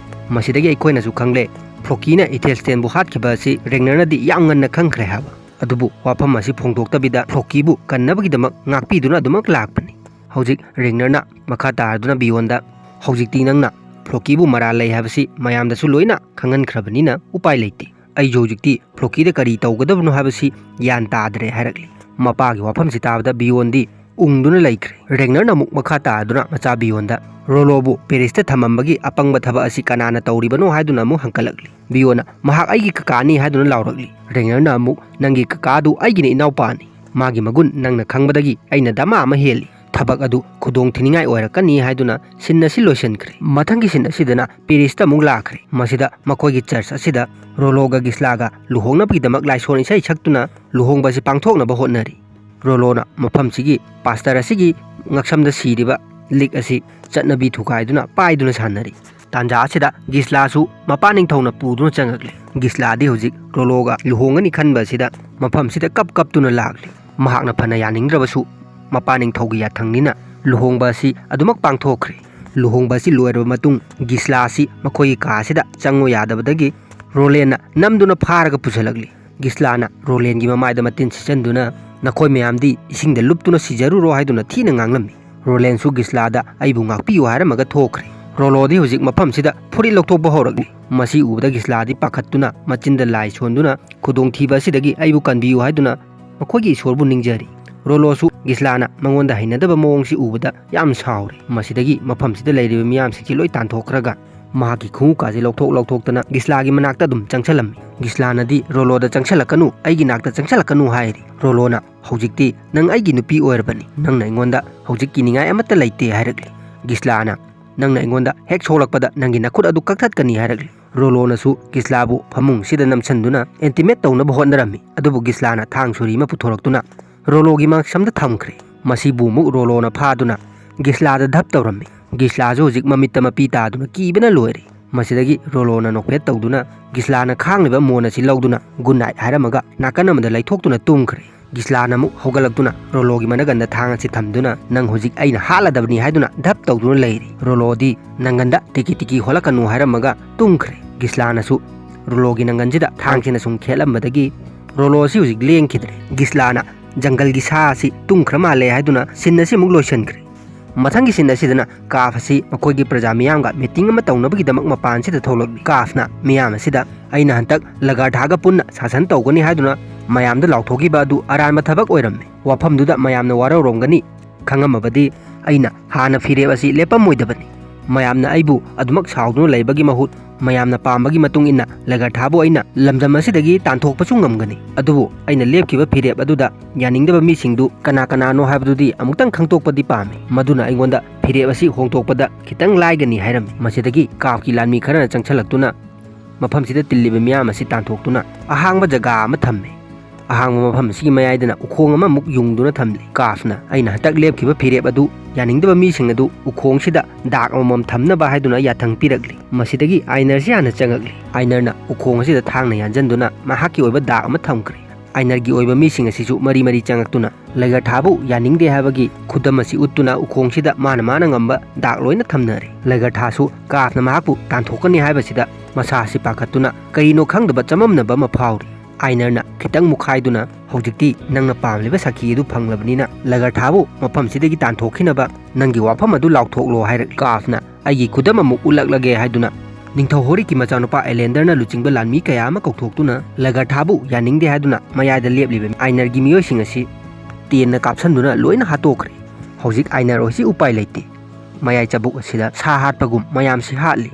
ꯃꯁꯤꯗꯒꯤ ꯑꯩꯈꯣꯏꯅꯁꯨ ꯈꯪꯂꯦ, ꯐ꯭ꯂꯣꯀꯤꯅ ꯏꯊꯦꯜꯁꯇꯦꯟꯕꯨ ꯍꯥꯠꯈꯤꯕ ꯑꯁꯤ ꯔꯦꯒꯅꯔꯅꯗꯤ ꯌꯥꯝ ꯉꯟꯅ ꯈꯪꯈ꯭ꯔꯦ ꯍꯥꯏꯕ꯫ ꯑꯗꯨꯕꯨ ꯋꯥꯐꯝ ꯑꯁꯤ ꯐꯣꯡꯗꯣꯛꯇꯕꯤꯗ ꯐ꯭ꯂꯣꯀꯤꯕꯨ ꯀꯟꯅꯕꯒꯤꯗꯃꯛ ꯉꯥꯛꯄꯤꯗꯨꯅ ꯑꯗꯨꯃꯛ ꯂꯥꯛꯄꯅꯤ꯫ ꯍꯧꯖꯤꯛ ꯔꯦꯒꯅꯔꯅ ꯃꯈꯥ ꯇꯥꯔꯗꯨꯅ ꯕꯤꯌꯣꯟꯗ, "ꯍꯧꯖꯤꯛꯇꯤ ꯅꯪꯅ ꯐ꯭ꯂꯣꯀꯤꯕꯨ ꯃꯔꯥꯜ ꯂꯩ ꯍꯥꯏꯕꯁꯤ ꯃꯌꯥꯝꯗꯁꯨ ꯂꯣꯏꯅ ꯈꯪꯍꯟꯈ꯭ꯔꯕꯅꯤꯅ ꯎꯄꯥꯏ ꯂꯩꯇꯦ꯫ ꯑꯩꯁꯨ ꯍꯧꯖꯤꯛꯇꯤ ꯐ꯭ꯂꯣꯀꯤꯗ ꯀꯔꯤ ꯇꯧꯒꯗꯕꯅꯣ ꯍꯥꯏꯕꯁꯤ ꯒ꯭ꯌꯥꯟ ꯇꯥꯗ꯭ꯔꯦ" ꯍꯥꯏꯔꯛꯂꯤ꯫ ꯃꯄꯥꯒꯤ ꯋꯥꯐꯝꯁꯤ ꯇꯥꯕꯗ ꯕꯤꯌꯣꯟꯗꯤ ꯎꯪꯗꯨꯅ ꯂꯩꯈ꯭ꯔꯦ꯫ ꯔꯦꯒꯅꯔꯅ ꯑꯃꯨꯛ ꯃꯈꯥ ꯇꯥꯗꯨꯅ ꯃꯆꯥ ꯕꯤꯌꯣꯟꯗ, "ꯔꯣꯂꯣꯕꯨ ꯄꯦꯔꯤꯁꯇ ꯊꯝꯃꯝꯕꯒꯤ ꯑꯄꯪꯕ ꯊꯕꯛ ꯑꯁꯤ ꯀꯅꯥꯅ ꯇꯧꯔꯤꯕꯅꯣ?" ꯍꯥꯏꯗꯨꯅ ꯑꯃꯨꯛ ꯍꯪꯀꯠꯂꯛꯂꯤ꯫ ꯕꯤꯌꯣꯟꯅ, "ꯃꯍꯥꯛ ꯑꯩꯒꯤ ꯀꯀꯥꯅꯤ" ꯍꯥꯏꯗꯨꯅ ꯂꯥꯎꯔꯛꯂꯤ꯫ ꯔꯦꯒꯅꯔꯅ ꯑꯃꯨꯛ, "ꯅꯪꯒꯤ ꯀꯀꯥꯗꯨ ꯑꯩꯒꯤꯅ ꯏꯅꯥꯎꯄꯥꯅꯤ꯫ ꯃꯥꯒꯤ ꯃꯒꯨꯟ ꯅꯪꯅ ꯈꯪꯕꯗꯒꯤ ꯑꯩꯅ ꯗꯃꯥ ꯑꯃ ꯍꯦꯜꯂꯤ꯫ ꯊꯕꯛ ꯑꯗꯨ ꯈꯨꯗꯣꯡ ꯊꯤꯅꯤꯡꯉꯥꯏ ꯑꯣꯏꯔꯛꯀꯅꯤ" ꯍꯥꯏꯗꯨꯅ ꯁꯤꯟ ꯑꯁꯤ ꯂꯣꯏꯁꯤꯟꯈ꯭ꯔꯦ꯫ ꯃꯊꯪꯒꯤ ꯁꯤꯟ ꯑꯁꯤꯗꯅ ꯄꯦꯔꯤꯁꯇ ꯑꯃꯨꯛ ꯂꯥꯛꯈ꯭ꯔꯦ꯫ ꯃꯁꯤꯗ ꯃꯈꯣꯏꯒꯤ ꯆꯔꯆ ꯑꯁꯤꯗ ꯔꯣꯂꯣꯒ ꯒꯤꯁꯂꯥꯒ ꯂꯨꯍꯣꯡꯅꯕꯒꯤꯗꯃꯛ ꯂꯥꯏꯁꯣꯟ ꯏꯁꯩ ꯁꯛꯇꯨꯅ ꯂꯨꯍꯣꯡꯕ ꯑꯁꯤ ꯄꯥꯡꯊꯣꯛꯅꯕ ꯍꯣꯠꯅꯔꯤ꯫ ꯔꯣꯂꯣꯅ ꯃꯐꯝꯁꯤꯒꯤ ꯄꯥꯁꯇꯔ ꯑꯁꯤꯒꯤ ꯉꯛꯁꯝꯗ ꯁꯤꯔꯤꯕ ꯂꯤꯛ ꯑꯁꯤ ꯆꯠꯅꯕꯤ ꯊꯨꯒꯥꯏꯗꯨꯅ ꯄꯥꯏꯗꯨꯅ ꯁꯥꯟꯅꯔꯤ꯫ ꯇꯥꯟꯖꯥ ꯑꯁꯤꯗ ꯒꯤꯁꯂꯥꯁꯨ ꯃꯄꯥ ꯅꯤꯡꯊꯧꯅ ꯄꯨꯗꯨꯅ ꯆꯪꯉꯛꯂꯤ꯫ ꯒꯤꯁꯂꯥꯗꯤ ꯍꯧꯖꯤꯛ ꯔꯣꯂꯣꯒ ꯂꯨꯍꯣꯡꯒꯅꯤ ꯈꯟꯕ ꯑꯁꯤꯗ ꯃꯐꯝꯁꯤꯗ ꯀꯞ ꯀꯞꯇꯨꯅ ꯂꯥꯛꯂꯤ꯫ ꯃꯍꯥꯛꯅ ꯐꯅ ꯌꯥꯅꯤꯡꯗ꯭ꯔꯕꯁꯨ ꯃꯄꯥ ꯅꯤꯡꯊꯧꯒꯤ ꯌꯥꯊꯪꯅꯤꯅ ꯂꯨꯍꯣꯡꯕ ꯑꯁꯤ ꯑꯗꯨꯃꯛ ꯄꯥꯡꯊꯣꯛꯈ꯭ꯔꯦ꯫ ꯂꯨꯍꯣꯡꯕ ꯑꯁꯤ ꯂꯣꯏꯔꯕ ꯃꯇꯨꯡ ꯒꯤꯁꯂꯥ ꯑꯁꯤ ꯃꯈꯣꯏꯒꯤ ꯀꯥ ꯑꯁꯤꯗ ꯆꯪꯉꯨ ꯌꯥꯗꯕꯗꯒꯤ ꯔꯣꯂꯦꯟꯅ ꯅꯝꯗꯨꯅ ꯐꯥꯔꯒ ꯄꯨꯁꯤꯜꯂꯛꯂꯤ꯫ ꯒꯤꯁꯂꯥꯅ ꯔꯣꯂꯦꯟꯒꯤ ꯃꯃꯥꯏꯗ ꯃꯇꯤꯟ ꯁꯤꯠꯆꯟꯗꯨꯅ, "ꯅꯈꯣꯏ ꯃꯌꯥꯝꯗꯤ ꯏꯁꯤꯡꯗ ꯂꯨꯞꯇꯨꯅ ꯁꯤꯖꯔꯨꯔꯣ" ꯍꯥꯏꯗꯨꯅ ꯊꯤꯅ ꯉꯥꯡꯂꯝꯃꯤ꯫ ꯔꯣꯂꯦꯟꯁꯨ ꯒꯤꯁꯂꯥꯗ "ꯑꯩꯕꯨ ꯉꯥꯛꯄꯤꯌꯨ" ꯍꯥꯏꯔꯝꯃꯒ ꯊꯣꯛꯈ꯭ꯔꯦ꯫ ꯔꯣꯂꯣꯗꯤ ꯍꯧꯖꯤꯛ ꯃꯐꯝꯁꯤꯗ ꯐꯨꯔꯤꯠ ꯂꯧꯊꯣꯛꯄ ꯍꯧꯔꯛꯂꯤ꯫ ꯃꯁꯤ ꯎꯕꯗ ꯒꯤꯁꯂꯥꯗꯤ ꯄꯥꯈꯠꯇꯨꯅ ꯃꯆꯤꯟꯗ ꯂꯥꯏ ꯁꯣꯟꯗꯨꯅ, "ꯈꯨꯗꯣꯡꯊꯤꯕ ꯑꯁꯤꯗꯒꯤ ꯑꯩꯕꯨ ꯀꯟꯕꯤꯌꯨ" ꯍꯥꯏꯗꯨꯅ ꯃꯈꯣꯏꯒꯤ ꯏꯁꯣꯔꯕꯨ ꯅꯤꯡꯖꯔꯤ꯫ ꯔꯣꯂꯣꯁꯨ ꯒꯤꯁꯂꯥꯅ ꯃꯉꯣꯟꯗ ꯍꯩꯅꯗꯕ ꯃꯑꯣꯡꯁꯤ ꯎꯕꯗ ꯌꯥꯝ ꯁꯥꯎꯔꯦ꯫ ꯃꯁꯤꯗꯒꯤ ꯃꯐꯝꯁꯤꯗ ꯂꯩꯔꯤꯕ ꯃꯤꯌꯥꯝꯁꯤꯡꯁꯤ ꯂꯣꯏ ꯇꯥꯟꯊꯣꯛꯈ꯭ꯔꯒ ꯃꯍꯥꯛꯀꯤ ꯈꯣꯡꯎꯞꯀꯥꯁꯦ ꯂꯧꯊꯣꯛ ꯂꯧꯊꯣꯛꯇꯅ ꯒꯤꯁꯂꯥꯒꯤ ꯃꯅꯥꯛꯇ ꯑꯗꯨꯝ ꯆꯪꯁꯜꯂꯝꯃꯤ꯫ ꯒꯤꯁꯂꯥꯅꯗꯤ ꯔꯣꯂꯣꯗ "ꯆꯪꯁꯜꯂꯛꯀꯅꯨ, ꯑꯩꯒꯤ ꯅꯥꯛꯇ ꯆꯪꯁꯜꯂꯛꯀꯅꯨ" ꯍꯥꯏꯔꯤ꯫ ꯔꯣꯂꯣꯅ, "ꯍꯧꯖꯤꯛꯇꯤ ꯅꯪ ꯑꯩꯒꯤ ꯅꯨꯄꯤ ꯑꯣꯏꯔꯕꯅꯤ, ꯅꯪꯅ ꯑꯩꯉꯣꯟꯗ ꯍꯧꯖꯤꯛ ꯀꯤꯅꯤꯡꯉꯥꯏ ꯑꯃꯠꯇ ꯂꯩꯇꯦ" ꯍꯥꯏꯔꯛꯂꯤ꯫ ꯒꯤꯁꯂꯥꯅ, "ꯅꯪꯅ ꯑꯩꯉꯣꯟꯗ ꯍꯦꯛ ꯁꯣꯛꯂꯛꯄꯗ ꯅꯪꯒꯤ ꯅꯈꯨꯠ ꯑꯗꯨ ꯀꯛꯊꯠꯀꯅꯤ" ꯍꯥꯏꯔꯛꯂꯤ꯫ ꯔꯣꯂꯣꯅꯁꯨ ꯒꯤꯁꯂꯥꯕꯨ ꯐꯃꯨꯡꯁꯤꯗ ꯅꯝꯁꯤꯟꯗꯨꯅ ꯑꯦꯟꯇꯤꯃꯦꯠ ꯇꯧꯅꯕ ꯍꯣꯠꯅꯔꯝꯃꯤ꯫ ꯑꯗꯨꯕꯨ ꯒꯤꯁꯂꯥꯅ ꯊꯥꯡ ꯁꯣꯔꯤ ꯑꯃ ꯄꯨꯊꯣꯔꯛꯇꯨꯅ ꯔꯣꯂꯣꯒꯤ ꯃꯥꯡꯁꯝꯗ ꯊꯝꯈ꯭ꯔꯦ꯫ ꯃꯁꯤꯕꯨ ꯑꯃꯨꯛ ꯔꯣꯂꯣꯅ ꯐꯥꯗꯨꯅ ꯒꯤꯁꯂꯥꯗ ꯙꯞ ꯇꯧꯔꯝꯃꯤ꯫ ꯒꯤꯁꯂꯥꯁꯨ ꯍꯧꯖꯤꯛ ꯃꯃꯤꯠꯇ ꯃꯄꯤ ꯇꯥꯗꯨꯅ ꯀꯤꯕꯅ ꯂꯣꯏꯔꯦ꯫ ꯃꯁꯤꯗꯒꯤ ꯔꯣꯂꯣꯅ ꯅꯣꯛꯐꯦꯠ ꯇꯧꯗꯨꯅ ꯒꯤꯁꯂꯥꯅ ꯈꯥꯡꯂꯤꯕ ꯃꯣꯟ ꯑꯁꯤ ꯂꯧꯗꯨꯅ "ꯒꯨꯗ ꯅꯥꯏꯠ" ꯍꯥꯏꯔꯝꯃꯒ ꯅꯥꯀꯟ ꯑꯃꯗ ꯂꯩꯊꯣꯛꯇꯨꯅ ꯇꯨꯝꯈ꯭ꯔꯦ꯫ ꯒꯤꯁꯂꯥꯅ ꯑꯃꯨꯛ ꯍꯧꯒꯠꯂꯛꯇꯨꯅ ꯔꯣꯂꯣꯒꯤ ꯃꯅꯒꯟꯗ ꯊꯥꯡ ꯑꯁꯤ ꯊꯝꯗꯨꯅ, "ꯅꯪ ꯍꯧꯖꯤꯛ ꯑꯩꯅ ꯍꯥꯠꯂꯗꯕꯅꯤ" ꯍꯥꯏꯗꯨꯅ ꯙꯞ ꯇꯧꯗꯨꯅ ꯂꯩꯔꯤ꯫ ꯔꯣꯂꯣꯗꯤ ꯅꯪꯒꯟꯗ "ꯇꯤꯀꯤ ꯇꯤꯀꯤ ꯍꯣꯜꯂꯛꯀꯅꯨ" ꯍꯥꯏꯔꯝꯃꯒ ꯇꯨꯝꯈ꯭ꯔꯦ꯫ ꯒꯤꯁꯂꯥꯅꯁꯨ ꯔꯣꯂꯣꯒꯤ ꯅꯪꯒꯟꯁꯤꯗ ꯊꯥꯡꯁꯤꯅ ꯁꯨꯝ ꯈꯦꯠꯂꯝꯕꯗꯒꯤ ꯔꯣꯂꯣ ꯑꯁꯤ ꯍꯧꯖꯤꯛ ꯂꯦꯡꯈꯤꯗ꯭ꯔꯦ꯫ ꯒꯤꯁꯂꯥꯅ "ꯖꯪꯒꯜꯒꯤ ꯁꯥ ꯑꯁꯤ ꯇꯨꯝꯈ꯭ꯔ ꯃꯥꯜꯂꯦ" ꯍꯥꯏꯗꯨꯅ ꯁꯤꯟ ꯑꯁꯤ ꯑꯃꯨꯛ ꯂꯣꯏꯁꯤꯟꯈ꯭ꯔꯦ꯫ ꯃꯊꯪꯒꯤ ꯁꯤꯟ ꯑꯁꯤꯗꯅ ꯀꯥꯐ ꯑꯁꯤ ꯃꯈꯣꯏꯒꯤ ꯄ꯭ꯔꯖꯥ ꯃꯤꯌꯥꯝꯒ ꯃꯤꯇꯤꯡ ꯑꯃ ꯇꯧꯅꯕꯒꯤꯗꯃꯛ ꯃꯄꯥꯟꯁꯤꯗ ꯊꯣꯛꯂꯛꯂꯤ꯫ ꯀꯥꯐꯅ ꯃꯤꯌꯥꯝ ꯑꯁꯤꯗ "ꯑꯩꯅ ꯍꯟꯗꯛ ꯂꯒꯥꯔꯊꯥꯒ ꯄꯨꯟꯅ ꯁꯥꯁꯟ ꯇꯧꯒꯅꯤ" ꯍꯥꯏꯗꯨꯅ ꯃꯌꯥꯝꯗ ꯂꯥꯎꯊꯣꯛꯈꯤꯕ ꯑꯗꯨ ꯑꯔꯥꯟꯕ ꯊꯕꯛ ꯑꯣꯏꯔꯝꯃꯤ꯫ ꯋꯥꯐꯝꯗꯨꯗ ꯃꯌꯥꯝꯅ ꯋꯥꯔꯧꯔꯝꯒꯅꯤ ꯈꯪꯉꯝꯃꯕꯗꯤ ꯑꯩꯅ ꯍꯥꯟꯅ ꯐꯤꯔꯦꯞ ꯑꯁꯤ ꯂꯦꯞꯄꯝꯃꯣꯏꯗꯕꯅꯤ꯫ ꯃꯌꯥꯝꯅ ꯑꯩꯕꯨ ꯑꯗꯨꯃꯛ ꯁꯥꯎꯗꯨꯅ ꯂꯩꯕꯒꯤ ꯃꯍꯨꯠ ꯃꯌꯥꯝꯅ ꯄꯥꯝꯕꯒꯤ ꯃꯇꯨꯡ ꯏꯟꯅ ꯂꯒꯥꯔꯊꯥꯕꯨ ꯑꯩꯅ ꯂꯝꯗꯝ ꯑꯁꯤꯗꯒꯤ ꯇꯥꯟꯊꯣꯛꯄꯁꯨ ꯉꯝꯒꯅꯤ꯫ ꯑꯗꯨꯕꯨ ꯑꯩꯅ ꯂꯦꯞꯈꯤꯕ ꯐꯤꯔꯦꯞ ꯑꯗꯨꯗ ꯌꯥꯅꯤꯡꯗꯕ ꯃꯤꯁꯤꯡꯗꯨ ꯀꯅꯥ ꯀꯅꯥꯅꯣ ꯍꯥꯏꯕꯗꯨꯗꯤ ꯑꯃꯨꯛꯇꯪ ꯈꯪꯗꯣꯛꯄꯗꯤ ꯄꯥꯝꯃꯤ꯫ ꯃꯗꯨꯅ ꯑꯩꯉꯣꯟꯗ ꯐꯤꯔꯦꯞ ꯑꯁꯤ ꯍꯣꯡꯗꯣꯛꯄꯗ ꯈꯤꯇꯪ ꯂꯥꯏꯒꯅꯤ ꯍꯥꯏꯔꯝꯃꯤ꯫ ꯃꯁꯤꯗꯒꯤ ꯀꯥꯐꯀꯤ ꯂꯥꯟꯃꯤ ꯈꯔꯅ ꯆꯪꯁꯤꯜꯂꯛꯇꯨꯅ ꯃꯐꯝꯁꯤꯗ ꯇꯤꯜꯂꯤꯕ ꯃꯤꯌꯥꯝ ꯑꯁꯤ ꯇꯥꯟꯊꯣꯛꯇꯨꯅ ꯑꯍꯥꯡꯕ ꯖꯒꯥ ꯑꯃ ꯊꯝꯃꯤ꯫ ꯑꯍꯥꯡꯕ ꯃꯐꯝ ꯑꯁꯤꯒꯤ ꯃꯌꯥꯏꯗꯅ ꯎꯈꯣꯡ ꯑꯃꯃꯨꯛ ꯌꯨꯡꯗꯨꯅ ꯊꯝꯂꯤ꯫ ꯀꯥꯐꯅ ꯑꯩꯅ ꯍꯟꯇꯛ ꯂꯦꯞꯈꯤꯕ ꯐꯤꯔꯦꯞ ꯑꯗꯨ ꯌꯥꯅꯤꯡꯗꯕ ꯃꯤꯁꯤꯡ ꯑꯗꯨ ꯎꯈꯣꯡꯁꯤꯗ ꯗꯥꯛ ꯑꯃꯃꯝ ꯊꯝꯅꯕ ꯍꯥꯏꯗꯨꯅ ꯌꯥꯊꯪ ꯄꯤꯔꯛꯂꯤ꯫ ꯃꯁꯤꯗꯒꯤ ꯑꯥꯏꯅꯔꯁꯤ ꯍꯥꯟꯅ ꯆꯪꯉꯛꯂꯤ꯫ ꯑꯥꯏꯅꯔꯅ ꯎꯈꯣꯡ ꯑꯁꯤꯗ ꯊꯥꯡꯅ ꯌꯥꯟꯖꯟꯗꯨꯅ ꯃꯍꯥꯛꯀꯤ ꯑꯣꯏꯕ ꯗꯥꯛ ꯑꯃ ꯊꯝꯈ꯭ꯔꯦ꯫ ꯑꯥꯏꯅꯔꯒꯤ ꯑꯣꯏꯕ ꯃꯤꯁꯤꯡ ꯑꯁꯤꯁꯨ ꯃꯔꯤ ꯃꯔꯤ ꯆꯪꯉꯛꯇꯨꯅ ꯂꯩꯒꯔꯊꯥꯕꯨ ꯌꯥꯅꯤꯡꯗꯦ ꯍꯥꯏꯕꯒꯤ ꯈꯨꯗꯝ ꯑꯁꯤ ꯎꯠꯇꯨꯅ ꯎꯈꯣꯡꯁꯤꯗ ꯃꯥꯅ ꯃꯥꯅ ꯉꯝꯕ ꯗꯥꯛ ꯂꯣꯏꯅ ꯊꯝꯅꯔꯦ꯫ ꯂꯩꯒꯔꯊꯥꯁꯨ ꯀꯥꯐꯅ ꯃꯍꯥꯛꯄꯨ ꯇꯥꯟꯊꯣꯛꯀꯅꯤ ꯍꯥꯏꯕꯁꯤꯗ ꯃꯁꯥ ꯑꯁꯤ ꯄꯥꯈꯠꯇꯨꯅ ꯀꯔꯤꯅꯣ ꯈꯪꯗꯕ ꯆꯃꯝꯅꯕ ꯑꯃ ꯐꯥꯎꯔꯤ꯫ ꯑꯥꯏꯅꯔꯅ ꯈꯤꯇꯪ ꯃꯨꯛꯈꯥꯏꯗꯨꯅ ꯍꯧꯖꯤꯛꯇꯤ ꯅꯪꯅ ꯄꯥꯝꯂꯤꯕ ꯁꯥꯈꯤ ꯑꯗꯨ ꯐꯪꯂꯕꯅꯤꯅ ꯂꯩꯒꯔꯊꯥꯕꯨ ꯃꯐꯝꯁꯤꯗꯒꯤ ꯇꯥꯟꯊꯣꯛꯈꯤꯅꯕ ꯅꯪꯒꯤ ꯋꯥꯐꯝ ꯑꯗꯨ ꯂꯥꯎꯊꯣꯛꯂꯣ ꯍꯥꯏꯔꯛꯂꯤ꯫ ꯀꯥꯐꯅ ꯑꯩꯒꯤ ꯈꯨꯗꯝ ꯑꯃꯨꯛ ꯎꯠꯂꯛꯂꯒꯦ ꯍꯥꯏꯗꯨꯅ ꯅꯤꯡꯊꯧ ꯍꯣꯔꯤꯛꯀꯤ ꯃꯆꯥꯅꯨꯄꯥ ꯑꯦꯂꯦꯟꯗꯔꯅ ꯂꯨꯆꯤꯡꯕ ꯂꯥꯟꯃꯤ ꯀꯌꯥ ꯑꯃ ꯀꯧꯊꯣꯛꯇꯨꯅ ꯂꯩꯒꯔꯊꯥꯕꯨ ꯌꯥꯅꯤꯡꯗꯦ ꯍꯥꯏꯗꯨꯅ ꯃꯌꯥꯏꯗ ꯂꯦꯞꯂꯤꯕ ꯑꯥꯏꯅꯔꯒꯤ ꯃꯤꯑꯣꯏꯁꯤꯡ ꯑꯁꯤ ꯇꯦꯟꯅ ꯀꯥꯞꯁꯟꯗꯨꯅ ꯂꯣꯏꯅ ꯍꯥꯠꯇꯣꯛꯈ꯭ꯔꯦ꯫ ꯍꯧꯖꯤꯛ ꯑꯥꯏꯅꯔ ꯑꯁꯤ ꯎꯄꯥꯏ ꯂꯩꯇꯦ꯫ ꯃꯌꯥꯏ ꯆꯕꯨꯛ ꯑꯁꯤꯗ ꯁꯥ ꯍꯥꯠꯄꯒꯨꯝ ꯃꯌꯥꯝꯁꯤ ꯍꯥꯠꯂꯤ꯫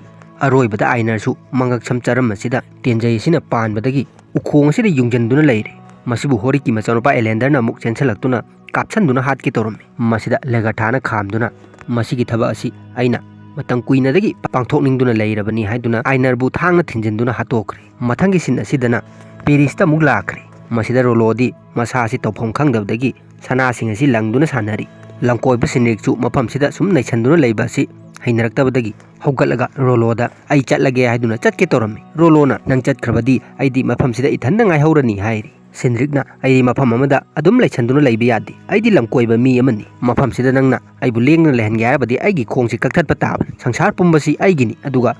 ꯑꯔꯣꯏꯕꯗ ꯑꯥꯏꯅꯔꯁꯨ ꯃꯉꯛꯁꯝ ꯆꯔꯝ ꯑꯁꯤꯗ ꯇꯦꯟꯖꯩ ꯑꯁꯤꯅ ꯄꯥꯟꯕꯗꯒꯤ ꯎꯈꯣꯡ ꯑꯁꯤꯗ ꯌꯨꯡꯖꯟꯗꯨꯅ ꯂꯩꯔꯦ꯫ ꯃꯁꯤꯕꯨ ꯍꯣꯔꯤꯛꯀꯤ ꯃꯆꯥꯅꯨꯄꯥ ꯑꯦꯂꯦꯟꯗꯔꯅ ꯑꯃꯨꯛ ꯆꯦꯟꯁꯤꯜꯂꯛꯇꯨꯅ ꯀꯥꯞꯁꯟꯗꯨꯅ ꯍꯥꯠꯀꯦ ꯇꯧꯔꯝꯃꯤ꯫ ꯃꯁꯤꯗ ꯂꯦꯒꯔꯊꯥꯅ ꯈꯥꯝꯗꯨꯅ ꯃꯁꯤꯒꯤ ꯊꯕꯛ ꯑꯁꯤ ꯑꯩꯅ ꯃꯇꯝ ꯀꯨꯏꯅꯗꯒꯤ ꯄꯥꯡꯊꯣꯛꯅꯤꯡꯗꯨꯅ ꯂꯩꯔꯕꯅꯤ ꯍꯥꯏꯗꯨꯅ ꯑꯥꯏꯅꯔꯕꯨ ꯊꯥꯡꯅ ꯊꯤꯟꯖꯤꯟꯗꯨꯅ ꯍꯥꯠꯇꯣꯛꯈ꯭ꯔꯦ꯫ ꯃꯊꯪꯒꯤ ꯁꯤꯟ ꯑꯁꯤꯗꯅ ꯄꯦꯔꯤꯁꯇ ꯑꯃꯨꯛ ꯂꯥꯛꯈ꯭ꯔꯦ꯫ ꯃꯁꯤꯗ ꯔꯣꯂꯣꯗꯤ ꯃꯁꯥ ꯑꯁꯤ ꯇꯧꯐꯝ ꯈꯪꯗꯕꯗꯒꯤ ꯁꯅꯥꯁꯤꯡ ꯑꯁꯤ ꯂꯪꯗꯨꯅ ꯁꯥꯟꯅꯔꯤ꯫ ꯂꯝꯀꯣꯏꯕ ꯁꯤꯟꯔꯤꯛꯁꯨ ꯃꯐꯝꯁꯤꯗ ꯁꯨꯝ ꯅꯩꯁꯟꯗꯨꯅ ꯂꯩꯕ ꯑꯁꯤ ꯍꯩꯅꯔꯛꯇꯕꯗꯒꯤ ꯍꯧꯒꯠꯂꯒ ꯔꯣꯂꯣꯗ "ꯑꯩ ꯆꯠꯂꯒꯦ" ꯍꯥꯏꯗꯨꯅ ꯆꯠꯀꯦ ꯇꯧꯔꯝꯃꯤ꯫ ꯔꯣꯂꯣꯅ "ꯅꯪ ꯆꯠꯈ꯭ꯔꯕꯗꯤ ꯑꯩꯗꯤ ꯃꯐꯝꯁꯤꯗ ꯏꯊꯟꯗ ꯉꯥꯏꯍꯧꯔꯅꯤ" ꯍꯥꯏꯔꯤ꯫ ꯁꯤꯟꯔꯤꯛꯅ "ꯑꯩꯗꯤ ꯃꯐꯝ ꯑꯃꯗ ꯑꯗꯨꯝ ꯂꯩꯁꯟꯗꯨꯅ ꯂꯩꯕ ꯌꯥꯗꯦ꯫ ꯑꯩꯗꯤ ꯂꯝꯀꯣꯏꯕ ꯃꯤ ꯑꯃꯅꯤ꯫ ꯃꯐꯝꯁꯤꯗ ꯅꯪꯅ ꯑꯩꯕꯨ ꯂꯦꯡꯗꯅ ꯂꯩꯍꯟꯒꯦ ꯍꯥꯏꯔꯕꯗꯤ ꯑꯩꯒꯤ ꯈꯣꯡꯁꯤ ꯀꯛꯊꯠꯄ ꯇꯥꯕꯅꯤ꯫ ꯁꯪꯁꯥꯔ ꯄꯨꯝꯕꯁꯤ ꯑꯩꯒꯤꯅꯤ꯫ ꯑꯗꯨꯒ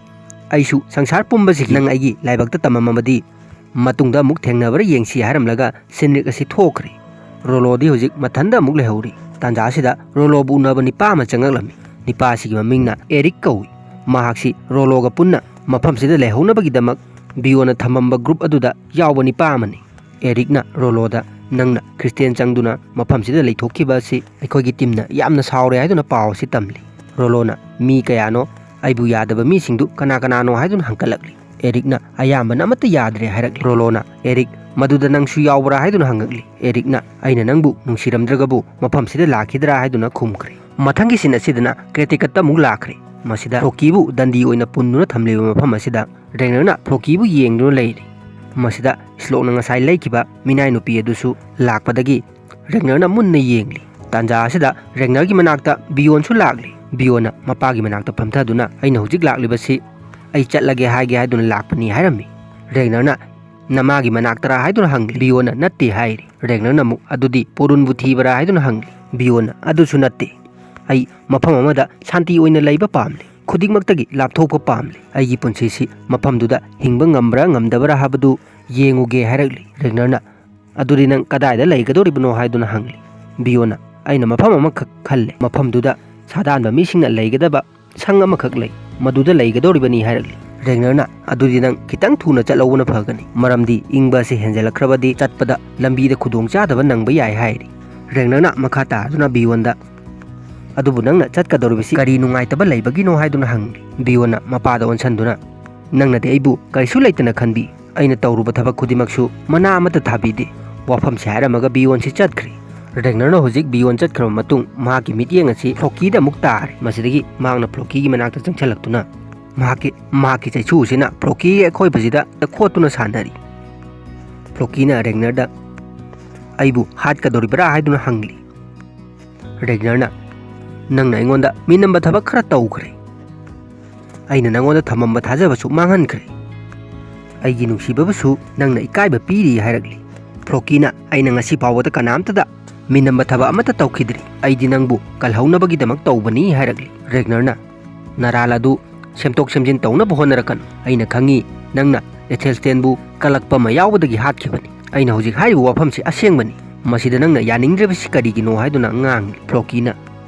ꯑꯩꯁꯨ ꯁꯪꯁꯥꯔ ꯄꯨꯝꯕꯁꯤꯒꯤ ꯅꯪ ꯑꯩꯒꯤ ꯂꯥꯏꯕꯛꯇ ꯇꯝꯃꯝꯃꯕꯗꯤ ꯃꯇꯨꯡꯗ ꯑꯃꯨꯛ ꯊꯦꯡꯅꯕ꯭ꯔꯥ ꯌꯦꯡꯁꯤ" ꯍꯥꯏꯔꯝꯂꯒ ꯁꯤꯟꯔꯤꯛ ꯑꯁꯤ ꯊꯣꯛꯈ꯭ꯔꯦ꯫ ꯔꯣꯂꯣꯗꯤ ꯍꯧꯖꯤꯛ ꯃꯊꯟꯇ ꯑꯃꯨꯛ ꯂꯩꯍꯧꯔꯤ꯫ ꯇꯥꯟꯖꯥ ꯑꯁꯤꯗ ꯔꯣꯂꯣꯕꯨ ꯎꯅꯕ ꯅꯤꯄꯥ ꯑꯃ ꯆꯪꯉꯛꯂꯝꯃꯤ꯫ ꯅꯤꯄꯥ ꯑꯁꯤꯒꯤ ꯃꯃꯤꯡꯅ ꯑꯦꯔꯤꯛ ꯀꯧꯏ꯫ ꯃꯍꯥꯛꯁꯤ ꯔꯣꯂꯣꯒ ꯄꯨꯟꯅ ꯃꯐꯝꯁꯤꯗ ꯂꯩꯍꯧꯅꯕꯒꯤꯗꯃꯛ ꯕꯤꯌꯣꯅ ꯊꯝꯃꯝꯕ ꯒ꯭ꯔꯨꯞ ꯑꯗꯨꯗ ꯌꯥꯎꯕ ꯅꯤꯄꯥ ꯑꯃꯅꯤ꯫ ꯑꯦꯔꯤꯛꯅ ꯔꯣꯂꯣꯗ "ꯅꯪꯅ ꯈ꯭ꯔꯤꯁꯇꯦꯟ ꯆꯪꯗꯨꯅ ꯃꯐꯝꯁꯤꯗ ꯂꯩꯊꯣꯛꯈꯤꯕ ꯑꯁꯤ ꯑꯩꯈꯣꯏꯒꯤ ꯇꯤꯝꯅ ꯌꯥꯝꯅ ꯁꯥꯎꯔꯦ" ꯍꯥꯏꯗꯨꯅ ꯄꯥꯎ ꯑꯁꯤ ꯇꯝꯂꯤ꯫ ꯔꯣꯂꯣꯅ "ꯃꯤ ꯀꯌꯥꯅꯣ? ꯑꯩꯕꯨ ꯌꯥꯗꯕ ꯃꯤꯁꯤꯡꯗꯨ ꯀꯅꯥ ꯀꯅꯥꯅꯣ?" ꯍꯥꯏꯗꯨꯅ ꯍꯪꯀꯠꯂꯛꯂꯤ꯫ ꯑꯦꯔꯤꯛꯅ "ꯑꯌꯥꯝꯕꯅ ꯑꯃꯠꯇ ꯌꯥꯗ꯭ꯔꯦ" ꯍꯥꯏꯔꯛꯂꯤ꯫ ꯔꯣꯂꯣꯅ "ꯑꯦꯔꯤꯛ, ꯃꯗꯨꯗ ꯅꯪꯁꯨ ꯌꯥꯎꯕ꯭ꯔꯥ?" ꯍꯥꯏꯗꯨꯅ ꯍꯪꯉꯛꯂꯤ꯫ ꯑꯦꯔꯤꯛꯅ "ꯑꯩꯅ ꯅꯪꯕꯨ ꯅꯨꯡꯁꯤꯔꯝꯗ꯭ꯔꯒꯕꯨ ꯃꯐꯝꯁꯤꯗ ꯂꯥꯛꯈꯤꯗ꯭ꯔꯥ?" ꯍꯥꯏꯗꯨꯅ ꯈꯨꯝꯈ꯭ꯔꯦ꯫ ꯃꯊꯪꯒꯤ ꯁꯤꯟ ꯑꯁꯤꯗꯅ ꯀ꯭ꯔꯦꯇꯤꯀꯠꯇ ꯑꯃꯨꯛ ꯂꯥꯛꯈ꯭ꯔꯦ꯫ ꯃꯁꯤꯗ ꯐ꯭ꯂꯣꯀꯤꯕꯨ ꯗꯟꯗꯤ ꯑꯣꯏꯅ ꯄꯨꯟꯗꯨꯅ ꯊꯝꯂꯤꯕ ꯃꯐꯝ ꯑꯁꯤꯗ ꯔꯦꯒꯅꯔꯅ ꯐ꯭ꯂꯣꯀꯤꯕꯨ ꯌꯦꯡꯗꯨꯅ ꯂꯩꯔꯤ꯫ ꯃꯁꯤꯗ ꯁ꯭ꯂꯣꯛꯅ ꯉꯁꯥꯏ ꯂꯩꯈꯤꯕ ꯃꯤꯅꯥꯏ ꯅꯨꯄꯤ ꯑꯗꯨꯁꯨ ꯂꯥꯛꯄꯗꯒꯤ ꯔꯦꯒꯅꯔꯅ ꯃꯨꯟꯅ ꯌꯦꯡꯂꯤ꯫ ꯇꯥꯟꯖꯥ ꯑꯁꯤꯗ ꯔꯦꯒꯅꯔꯒꯤ ꯃꯅꯥꯛꯇ ꯕꯤꯌꯣꯟꯁꯨ ꯂꯥꯛꯂꯤ꯫ ꯕꯤꯌꯣꯟꯅ ꯃꯄꯥꯒꯤ ꯃꯅꯥꯛꯇ ꯐꯝꯊꯗꯨꯅ "ꯑꯩꯅ ꯍꯧꯖꯤꯛ ꯂꯥꯛꯂꯤꯕꯁꯤ ꯑꯩ ꯆꯠꯂꯒꯦ ꯍꯥꯏꯒꯦ ꯍꯥꯏꯗꯨꯅ ꯂꯥꯛꯄꯅꯤ" ꯍꯥꯏꯔꯝꯃꯤ꯫ ꯔꯦꯒꯅꯔꯅ "ꯅꯃꯥꯒꯤ ꯃꯅꯥꯛꯇꯔꯥ?" ꯍꯥꯏꯗꯨꯅ ꯍꯪꯂꯤ꯫ ꯕꯤꯌꯣꯟꯅ "ꯅꯠꯇꯦ" ꯍꯥꯏꯔꯤ꯫ ꯔꯦꯒꯅꯔꯅ ꯑꯃꯨꯛ, "ꯑꯗꯨꯗꯤ ꯄꯣꯔꯨꯟꯕꯨ ꯊꯤꯕꯔꯥ?" ꯍꯥꯏꯗꯨꯅ ꯍꯪꯂꯤ꯫ ꯕꯤꯌꯣꯟꯅ, "ꯑꯗꯨꯁꯨ ꯅꯠꯇꯦ꯫ ꯑꯩ ꯃꯐꯝ ꯑꯃꯗ ꯁꯥꯟꯇꯤ ꯑꯣꯏꯅ ꯂꯩꯕ ꯄꯥꯝꯂꯤ꯫ ꯈꯨꯗꯤꯡꯃꯛꯇꯒꯤ ꯂꯥꯞꯊꯣꯛꯄ ꯄꯥꯝꯂꯤ꯫ ꯑꯩꯒꯤ ꯄꯨꯟꯁꯤꯁꯤ ꯃꯐꯝꯗꯨꯗ ꯍꯤꯡꯕ ꯉꯝꯕ꯭ꯔꯥ ꯉꯝꯗꯕ꯭ꯔꯥ ꯍꯥꯏꯕꯗꯨ ꯌꯦꯡꯉꯨꯒꯦ" ꯍꯥꯏꯔꯛꯂꯤ꯫ ꯔꯦꯒꯅꯔꯅ, "ꯑꯗꯨꯗꯤ ꯅꯪ ꯀꯗꯥꯏꯗ ꯂꯩꯒꯗꯧꯔꯤꯕꯅꯣ?" ꯍꯥꯏꯗꯨꯅ ꯍꯪꯂꯤ꯫ ꯕꯤꯌꯣꯟꯅ, "ꯑꯩꯅ ꯃꯐꯝ ꯑꯃꯈꯛ ꯈꯜꯂꯦ꯫ ꯃꯐꯝꯗꯨꯗ ꯁꯥꯗꯥꯟꯕ ꯃꯤꯁꯤꯡꯅ ꯂꯩꯒꯗꯕ ꯁꯪ ꯑꯃꯈꯛ ꯂꯩ꯫ ꯃꯗꯨꯗ ꯂꯩꯒꯗꯧꯔꯤꯕꯅꯤ" ꯍꯥꯏꯔꯛꯂꯤ꯫ ꯔꯦꯒꯅꯔꯅ, "ꯑꯗꯨꯗꯤ ꯅꯪ ꯈꯤꯇꯪ ꯊꯨꯅ ꯆꯠꯍꯧꯕꯅ ꯐꯒꯅꯤ꯫ ꯃꯔꯝꯗꯤ ꯏꯪꯕ ꯑꯁꯤ ꯍꯦꯟꯖꯜꯂꯛꯈ꯭ꯔꯕꯗꯤ ꯆꯠꯄꯗ ꯂꯝꯕꯤꯗ ꯈꯨꯗꯣꯡꯆꯥꯗꯕ ꯅꯪꯕ ꯌꯥꯏ" ꯍꯥꯏꯔꯤ꯫ ꯔꯦꯒꯅꯔꯅ ꯃꯈꯥ ꯇꯥꯗꯨꯅ ꯕꯤꯌꯣꯟꯗ, "ꯑꯗꯨꯕꯨ ꯅꯪꯅ ꯆꯠꯀꯗꯧꯔꯤꯕꯁꯤ ꯀꯔꯤ ꯅꯨꯡꯉꯥꯏꯇꯕ ꯂꯩꯕꯒꯤꯅꯣ?" ꯍꯥꯏꯗꯨꯅ ꯍꯪꯂꯤ꯫ ꯕꯤꯌꯣꯟꯅ ꯃꯄꯥꯗ ꯑꯣꯟꯁꯤꯟꯗꯨꯅ, "ꯅꯪꯅꯗꯤ ꯑꯩꯕꯨ ꯀꯔꯤꯁꯨ ꯂꯩꯇꯅ ꯈꯟꯕꯤ꯫ ꯑꯩꯅ ꯇꯧꯔꯨꯕ ꯊꯕꯛ ꯈꯨꯗꯤꯡꯃꯛꯁꯨ ꯃꯅꯥ ꯑꯃꯠꯇ ꯊꯥꯕꯤꯗꯦ"꯫ ꯋꯥꯐꯝꯁꯤ ꯍꯥꯏꯔꯝꯃꯒ ꯕꯤꯌꯣꯟꯁꯤ ꯆꯠꯈ꯭ꯔꯦ꯫ ꯔꯦꯒꯅꯔꯅ ꯍꯧꯖꯤꯛ ꯕꯤꯌꯣꯟ ꯆꯠꯈ꯭ꯔꯕ ꯃꯇꯨꯡ ꯃꯍꯥꯛꯀꯤ ꯃꯤꯠꯌꯦꯡ ꯑꯁꯤ ꯐ꯭ꯂꯣꯀꯤꯗ ꯑꯃꯨꯛ ꯇꯥꯔꯦ꯫ ꯃꯁꯤꯗꯒꯤ ꯃꯍꯥꯛꯅ ꯐ꯭ꯂꯣꯀꯤꯒꯤ ꯃꯅꯥꯛꯇ ꯆꯪꯁꯤꯜꯂꯛꯇꯨꯅ ꯃꯍꯥꯛꯀꯤ, ꯃꯍꯥꯛꯀꯤ ꯆꯩꯁꯨ ꯑꯁꯤꯅ ꯐ꯭ꯂꯣꯀꯤꯒꯤ ꯑꯀꯣꯏꯕꯁꯤꯗ ꯈꯣꯠꯇꯨꯅ ꯁꯥꯟꯅꯔꯤ꯫ ꯐ꯭ꯂꯣꯀꯤꯅ ꯔꯦꯒꯅꯔꯗ, "ꯑꯩꯕꯨ ꯍꯥꯠꯀꯗꯧꯔꯤꯕ꯭ꯔꯥ?" ꯍꯥꯏꯗꯨꯅ ꯍꯪꯂꯤ꯫ ꯔꯦꯒꯅꯔꯅ, "ꯅꯪꯅ ꯑꯩꯉꯣꯟꯗ ꯃꯤꯅꯝꯕ ꯊꯕꯛ ꯈꯔ ꯇꯧꯈ꯭ꯔꯦ꯫ ꯑꯩꯅ ꯅꯪꯉꯣꯟꯗ ꯊꯝꯃꯝꯕ ꯊꯥꯖꯕꯁꯨ ꯃꯥꯡꯍꯟꯈ꯭ꯔꯦ꯫ ꯑꯩꯒꯤ ꯅꯨꯡꯁꯤꯕꯕꯨꯁꯨ ꯅꯪꯅ ꯏꯀꯥꯏꯕ ꯄꯤꯔꯤ" ꯍꯥꯏꯔꯛꯂꯤ꯫ ꯐ꯭ꯂꯣꯀꯤꯅ, "ꯑꯩꯅ ꯉꯁꯤ ꯐꯥꯎꯕꯗ ꯀꯅꯥꯝꯇꯗ ꯃꯤꯅꯝꯕ ꯊꯕꯛ ꯑꯃꯠꯇ ꯇꯧꯈꯤꯗ꯭ꯔꯤ꯫ ꯑꯩꯗꯤ ꯅꯪꯕꯨ ꯀꯜꯍꯧꯅꯕꯒꯤꯗꯃꯛ ꯇꯧꯕꯅꯤ" ꯍꯥꯏꯔꯛꯂꯤ꯫ ꯔꯦꯒꯅꯔꯅ, "ꯅꯔꯥꯜ ꯑꯗꯨ ꯁꯦꯝꯗꯣꯛ ꯁꯦꯝꯖꯤꯟ ꯇꯧꯅꯕ ꯍꯣꯠꯅꯔꯛꯀꯅꯨ꯫ ꯑꯩꯅ ꯈꯪꯉꯤ, ꯅꯪꯅ ꯑꯦꯊꯦꯜꯁꯇꯦꯟꯕꯨ ꯀꯜꯂꯛꯄ ꯑꯃ ꯌꯥꯎꯕꯗꯒꯤ ꯍꯥꯠꯈꯤꯕꯅꯤ꯫ ꯑꯩꯅ ꯍꯧꯖꯤꯛ ꯍꯥꯏꯔꯤꯕ ꯋꯥꯐꯝꯁꯤ ꯑꯁꯦꯡꯕꯅꯤ꯫ ꯃꯁꯤꯗ ꯅꯪꯅ ꯌꯥꯅꯤꯡꯗ꯭ꯔꯤꯕꯁꯤ ꯀꯔꯤꯒꯤꯅꯣ?" ꯍꯥꯏꯗꯨꯅ ꯉꯥꯡꯂꯤ꯫ ꯐ꯭ꯂꯣꯀꯤꯅ,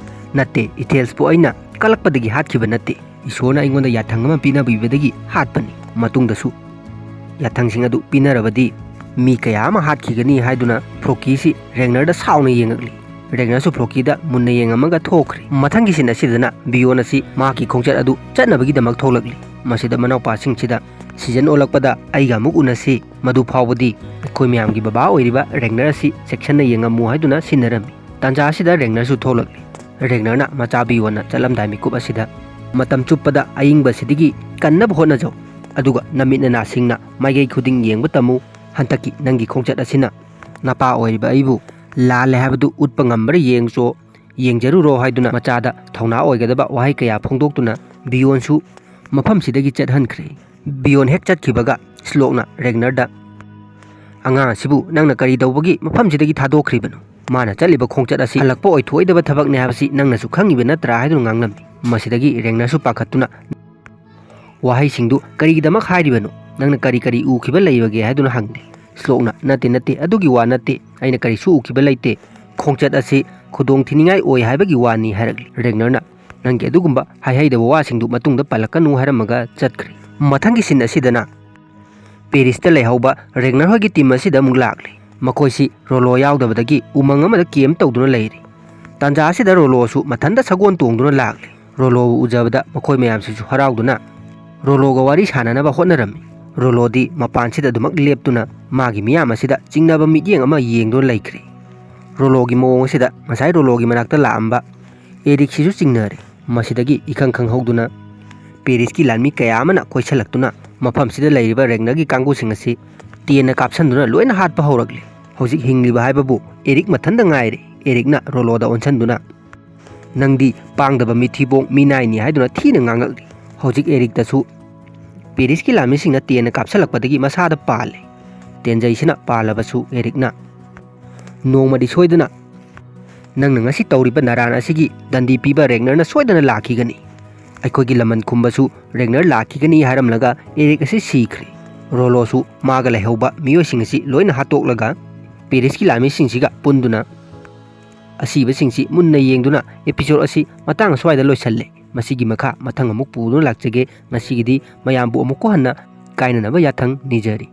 "ꯅꯠꯇꯦ, ꯏꯊꯦꯜꯁꯄꯨ ꯑꯩꯅ ꯀꯜꯂꯛꯄꯗꯒꯤ ꯍꯥꯠꯈꯤꯕ ꯅꯠꯇꯦ꯫ ꯏꯁꯣꯔꯅ ꯑꯩꯉꯣꯟꯗ ꯌꯥꯊꯪ ꯑꯃ ꯄꯤꯅꯕꯤꯕꯗꯒꯤ ꯍꯥꯠꯄꯅꯤ꯫ ꯃꯇꯨꯡꯗꯁꯨ ꯌꯥꯊꯪꯁꯤꯡ ꯑꯗꯨ ꯄꯤꯅꯔꯕꯗꯤ ꯃꯤ ꯀꯌꯥ ꯑꯃ ꯍꯥꯠꯈꯤꯒꯅꯤ" ꯍꯥꯏꯗꯨꯅ ꯐ꯭ꯂꯣꯀꯤꯁꯤ ꯔꯦꯒꯅꯔꯗ ꯁꯥꯎꯅ ꯌꯦꯡꯉꯛꯂꯤ꯫ ꯔꯦꯒꯅꯔꯁꯨ ꯐ꯭ꯂꯣꯀꯤꯗ ꯃꯨꯟꯅ ꯌꯦꯡꯉꯝꯃꯒ ꯊꯣꯛꯈ꯭ꯔꯦ꯫ ꯃꯊꯪꯒꯤ ꯁꯤꯟ ꯑꯁꯤꯗꯅ ꯕꯤꯌꯣꯟ ꯑꯁꯤ ꯃꯍꯥꯛꯀꯤ ꯈꯣꯡꯆꯠ ꯑꯗꯨ ꯆꯠꯅꯕꯒꯤꯗꯃꯛ ꯊꯣꯛꯂꯛꯂꯤ꯫ ꯃꯁꯤꯗ ꯃꯅꯥꯎꯄꯥꯁꯤꯡꯁꯤꯗ, "ꯁꯤꯖꯟ ꯑꯣꯜꯂꯛꯄꯗ ꯑꯩꯒ ꯑꯃꯨꯛ ꯎꯅꯁꯤ꯫ ꯃꯗꯨ ꯐꯥꯎꯕꯗꯤ ꯑꯩꯈꯣꯏ ꯃꯌꯥꯝꯒꯤ ꯕꯕꯥ ꯑꯣꯏꯔꯤꯕ ꯔꯦꯒꯅꯔ ꯑꯁꯤ ꯆꯦꯛꯁꯤꯟꯅ ꯌꯦꯡꯉꯝꯃꯨ" ꯍꯥꯏꯗꯨꯅ ꯁꯤꯟꯅꯔꯝꯃꯤ꯫ ꯇꯥꯟꯖꯥ ꯑꯁꯤꯗ ꯔꯦꯒꯅꯔꯁꯨ ꯊꯣꯛꯂꯛꯂꯤ꯫ ꯔꯦꯒꯅꯔꯅ ꯃꯆꯥ ꯕꯤꯌꯣꯟꯅ ꯆꯠꯂꯝꯗꯥꯏ ꯃꯤꯀꯨꯞ ꯑꯁꯤꯗ, "ꯃꯇꯝ ꯆꯨꯞꯄꯗ ꯑꯏꯪꯕꯁꯤꯗꯒꯤ ꯀꯟꯅꯕ ꯍꯣꯠꯅꯖꯧ꯫ ꯑꯗꯨꯒ ꯅꯃꯤꯠ ꯅꯅꯥꯁꯤꯡꯅ ꯃꯥꯏꯀꯩ ꯈꯨꯗꯤꯡ ꯌꯦꯡꯕ ꯇꯝꯃꯨ꯫ ꯍꯟꯗꯛꯀꯤ ꯅꯪꯒꯤ ꯈꯣꯡꯆꯠ ꯑꯁꯤꯅ ꯅꯄꯥ ꯑꯣꯏꯔꯤꯕ ꯑꯩꯕꯨ ꯂꯥꯜꯂꯦ ꯍꯥꯏꯕꯗꯨ ꯎꯠꯄ ꯉꯝꯕ꯭ꯔꯥ ꯌꯦꯡꯆꯣ, ꯌꯦꯡꯖꯔꯨꯔꯣ" ꯍꯥꯏꯗꯨꯅ ꯃꯆꯥꯗ ꯊꯧꯅꯥ ꯑꯣꯏꯒꯗꯕ ꯋꯥꯍꯩ ꯀꯌꯥ ꯐꯣꯡꯗꯣꯛꯇꯨꯅ ꯕꯤꯌꯣꯟꯁꯨ ꯃꯐꯝꯁꯤꯗꯒꯤ ꯆꯠꯍꯟꯈ꯭ꯔꯦ꯫ ꯕꯤꯌꯣꯟ ꯍꯦꯛ ꯆꯠꯈꯤꯕꯒ ꯁ꯭ꯂꯣꯛꯅ ꯔꯦꯒꯅꯔꯗ, "ꯑꯉꯥꯡ ꯑꯁꯤꯕꯨ ꯅꯪꯅ ꯀꯔꯤ ꯇꯧꯕꯒꯤ ꯃꯐꯝꯁꯤꯗꯒꯤ ꯊꯥꯗꯣꯛꯈ꯭ꯔꯤꯕꯅꯣ? ꯃꯥꯅ ꯆꯠꯂꯤꯕ ꯈꯣꯡꯆꯠ ꯑꯁꯤ ꯍꯜꯂꯛꯄ ꯑꯣꯏꯊꯣꯛꯑꯣꯏꯗꯕ ꯊꯕꯛꯅꯦ ꯍꯥꯏꯕꯁꯤ ꯅꯪꯅꯁꯨ ꯈꯪꯉꯤꯕ ꯅꯠꯇ꯭ꯔꯥ?" ꯍꯥꯏꯗꯨꯅ ꯉꯥꯡꯂꯝꯃꯤ꯫ ꯃꯁꯤꯗꯒꯤ ꯔꯦꯒꯅꯔꯁꯨ ꯄꯥꯈꯠꯇꯨꯅ ꯋꯥꯍꯩꯁꯤꯡꯗꯨ "ꯀꯔꯤꯒꯤꯗꯃꯛ ꯍꯥꯏꯔꯤꯕꯅꯣ? ꯅꯪꯅ ꯀꯔꯤ ꯀꯔꯤ ꯎꯈꯤꯕ ꯂꯩꯕꯒꯦ?" ꯍꯥꯏꯗꯨꯅ ꯍꯪꯂꯤ꯫ ꯁ꯭ꯂꯣꯛꯅ, "ꯅꯠꯇꯦ, ꯅꯠꯇꯦ, ꯑꯗꯨꯒꯤ ꯋꯥ ꯅꯠꯇꯦ꯫ ꯑꯩꯅ ꯀꯔꯤꯁꯨ ꯎꯈꯤꯕ ꯂꯩꯇꯦ꯫ ꯈꯣꯡꯆꯠ ꯑꯁꯤ ꯈꯨꯗꯣꯡ ꯊꯤꯅꯤꯡꯉꯥꯏ ꯑꯣꯏ ꯍꯥꯏꯕꯒꯤ ꯋꯥꯅꯤ" ꯍꯥꯏꯔꯛꯂꯤ꯫ ꯔꯦꯒꯅꯔꯅ, "ꯅꯪꯒꯤ ꯑꯗꯨꯒꯨꯝꯕ ꯍꯥꯏꯍꯩꯗꯕ ꯋꯥꯁꯤꯡꯗꯨ ꯃꯇꯨꯡꯗ ꯄꯜꯂꯛꯀꯅꯨ" ꯍꯥꯏꯔꯝꯃꯒ ꯆꯠꯈ꯭ꯔꯦ꯫ ꯃꯊꯪꯒꯤ ꯁꯤꯟ ꯑꯁꯤꯗꯅ ꯄꯦꯔꯤꯁꯇ ꯂꯩꯍꯧꯕ ꯔꯦꯒꯅꯔ ꯍꯣꯏꯒꯤ ꯇꯤꯝ ꯑꯁꯤꯗ ꯑꯃꯨꯛ ꯂꯥꯛꯂꯤ꯫ ꯃꯈꯣꯏꯁꯤ ꯔꯣꯂꯣ ꯌꯥꯎꯗꯕꯗꯒꯤ ꯎꯃꯪ ꯑꯃꯗ ꯀꯦꯝ ꯇꯧꯗꯨꯅ ꯂꯩꯔꯤ꯫ ꯇꯥꯟꯖꯥ ꯑꯁꯤꯗ ꯔꯣꯂꯣꯁꯨ ꯃꯊꯟꯇ ꯁꯒꯣꯜ ꯇꯣꯡꯗꯨꯅ ꯂꯥꯛꯂꯤ꯫ ꯔꯣꯂꯣꯕꯨ ꯎꯖꯕꯗ ꯃꯈꯣꯏ ꯃꯌꯥꯝꯁꯤꯁꯨ ꯍꯔꯥꯎꯗꯨꯅ ꯔꯣꯂꯣꯒ ꯋꯥꯔꯤ ꯁꯥꯟꯅꯅꯕ ꯍꯣꯠꯅꯔꯝꯃꯤ꯫ ꯔꯣꯂꯣꯗꯤ ꯃꯄꯥꯟꯁꯤꯗ ꯑꯗꯨꯃꯛ ꯂꯦꯞꯇꯨꯅ ꯃꯥꯒꯤ ꯃꯤꯌꯥꯝ ꯑꯁꯤꯗ ꯆꯤꯡꯅꯕ ꯃꯤꯠꯌꯦꯡ ꯑꯃ ꯌꯦꯡꯗꯨꯅ ꯂꯩꯈ꯭ꯔꯦ꯫ ꯔꯣꯂꯣꯒꯤ ꯃꯑꯣꯡ ꯑꯁꯤꯗ ꯉꯁꯥꯏ ꯔꯣꯂꯣꯒꯤ ꯃꯅꯥꯛꯇ ꯂꯥꯛꯑꯝꯕ ꯑꯦꯔꯤꯛꯁꯤꯁꯨ ꯆꯤꯡꯅꯔꯦ꯫ ꯃꯁꯤꯗꯒꯤ ꯏꯈꯪ ꯈꯪꯍꯧꯗꯨꯅ ꯄꯦꯔꯤꯁꯀꯤ ꯂꯥꯟꯃꯤ ꯀꯌꯥ ꯑꯃꯅ ꯀꯣꯏꯁꯜꯂꯛꯇꯨꯅ ꯃꯐꯝꯁꯤꯗ ꯂꯩꯔꯤꯕ ꯔꯦꯒꯅꯔꯒꯤ ꯀꯥꯡꯕꯨꯁꯤꯡ ꯑꯁꯤ ꯇꯦꯟꯅ ꯀꯥꯞꯁꯟꯗꯨꯅ ꯂꯣꯏꯅ ꯍꯥꯠꯄ ꯍꯧꯔꯛꯂꯦ꯫ ꯍꯧꯖꯤꯛ ꯍꯤꯡꯂꯤꯕ ꯍꯥꯏꯕꯕꯨ ꯑꯦꯔꯤꯛ ꯃꯊꯟꯇ ꯉꯥꯏꯔꯦ꯫ ꯑꯦꯔꯤꯛꯅ ꯔꯣꯂꯣꯗ ꯑꯣꯟꯁꯟꯗꯨꯅ, "ꯅꯪꯗꯤ ꯄꯥꯡꯗꯕ ꯃꯤꯊꯤꯕꯣꯡ ꯃꯤꯅꯥꯏꯅꯤ" ꯍꯥꯏꯗꯨꯅ ꯊꯤꯅ ꯉꯥꯡꯉꯛꯂꯤ꯫ ꯍꯧꯖꯤꯛ ꯑꯦꯔꯤꯛꯇꯁꯨ ꯄꯦꯔꯤꯁꯀꯤ ꯂꯥꯟꯃꯤꯁꯤꯡꯅ ꯇꯦꯟꯅ ꯀꯥꯞꯁꯜꯂꯛꯄꯗꯒꯤ ꯃꯁꯥꯗ ꯄꯥꯜꯂꯦ꯫ ꯇꯦꯟꯖꯩꯁꯤꯅ ꯄꯥꯜꯂꯕꯁꯨ ꯑꯦꯔꯤꯛꯅ, "ꯅꯣꯡꯃꯗꯤ ꯁꯣꯏꯗꯅ ꯅꯪꯅ ꯉꯁꯤ ꯇꯧꯔꯤꯕ ꯅꯔꯥꯟ ꯑꯁꯤꯒꯤ ꯗꯟꯗꯤ ꯄꯤꯕ ꯔꯦꯒꯅꯔꯅ ꯁꯣꯏꯗꯅ ꯂꯥꯛꯈꯤꯒꯅꯤ꯫ ꯑꯩꯈꯣꯏꯒꯤ ꯂꯃꯟ ꯈꯨꯝꯕꯁꯨ ꯔꯦꯒꯅꯔ ꯂꯥꯛꯈꯤꯒꯅꯤ" ꯍꯥꯏꯔꯝꯂꯒ ꯑꯦꯔꯤꯛ ꯑꯁꯤ ꯁꯤꯈ꯭ꯔꯦ꯫ ꯔꯣꯂꯣꯁꯨ ꯃꯥꯒ ꯂꯩꯍꯧꯕ ꯃꯤꯑꯣꯏꯁꯤꯡ ꯑꯁꯤ ꯂꯣꯏꯅ ꯍꯥꯠꯇꯣꯛꯂꯒ ꯄꯦꯔꯤꯁꯀꯤ ꯂꯥꯟꯃꯤꯁꯤꯡꯁꯤꯒ ꯄꯨꯟꯗꯨꯅ ꯑꯁꯤꯕꯁꯤꯡꯁꯤ ꯃꯨꯟꯅ ꯌꯦꯡꯗꯨꯅ episode ꯑꯁꯤ ꯃꯇꯥꯡ ꯑꯁ꯭ꯋꯥꯏꯗ ꯂꯣꯏꯁꯜꯂꯦ꯫ ꯃꯁꯤꯒꯤ ꯃꯈꯥ ꯃꯊꯪ ꯑꯃꯨꯛ ꯄꯨꯗꯨꯅ ꯂꯥꯛꯆꯒꯦ꯫ ꯉꯁꯤꯒꯤꯗꯤ ꯃꯌꯥꯝꯕꯨ ꯑꯃꯨꯛꯀ ꯍꯟꯅ ꯀꯥꯏꯅꯅꯕ ꯌꯥꯊꯪ ꯅꯤꯖꯔꯤ꯫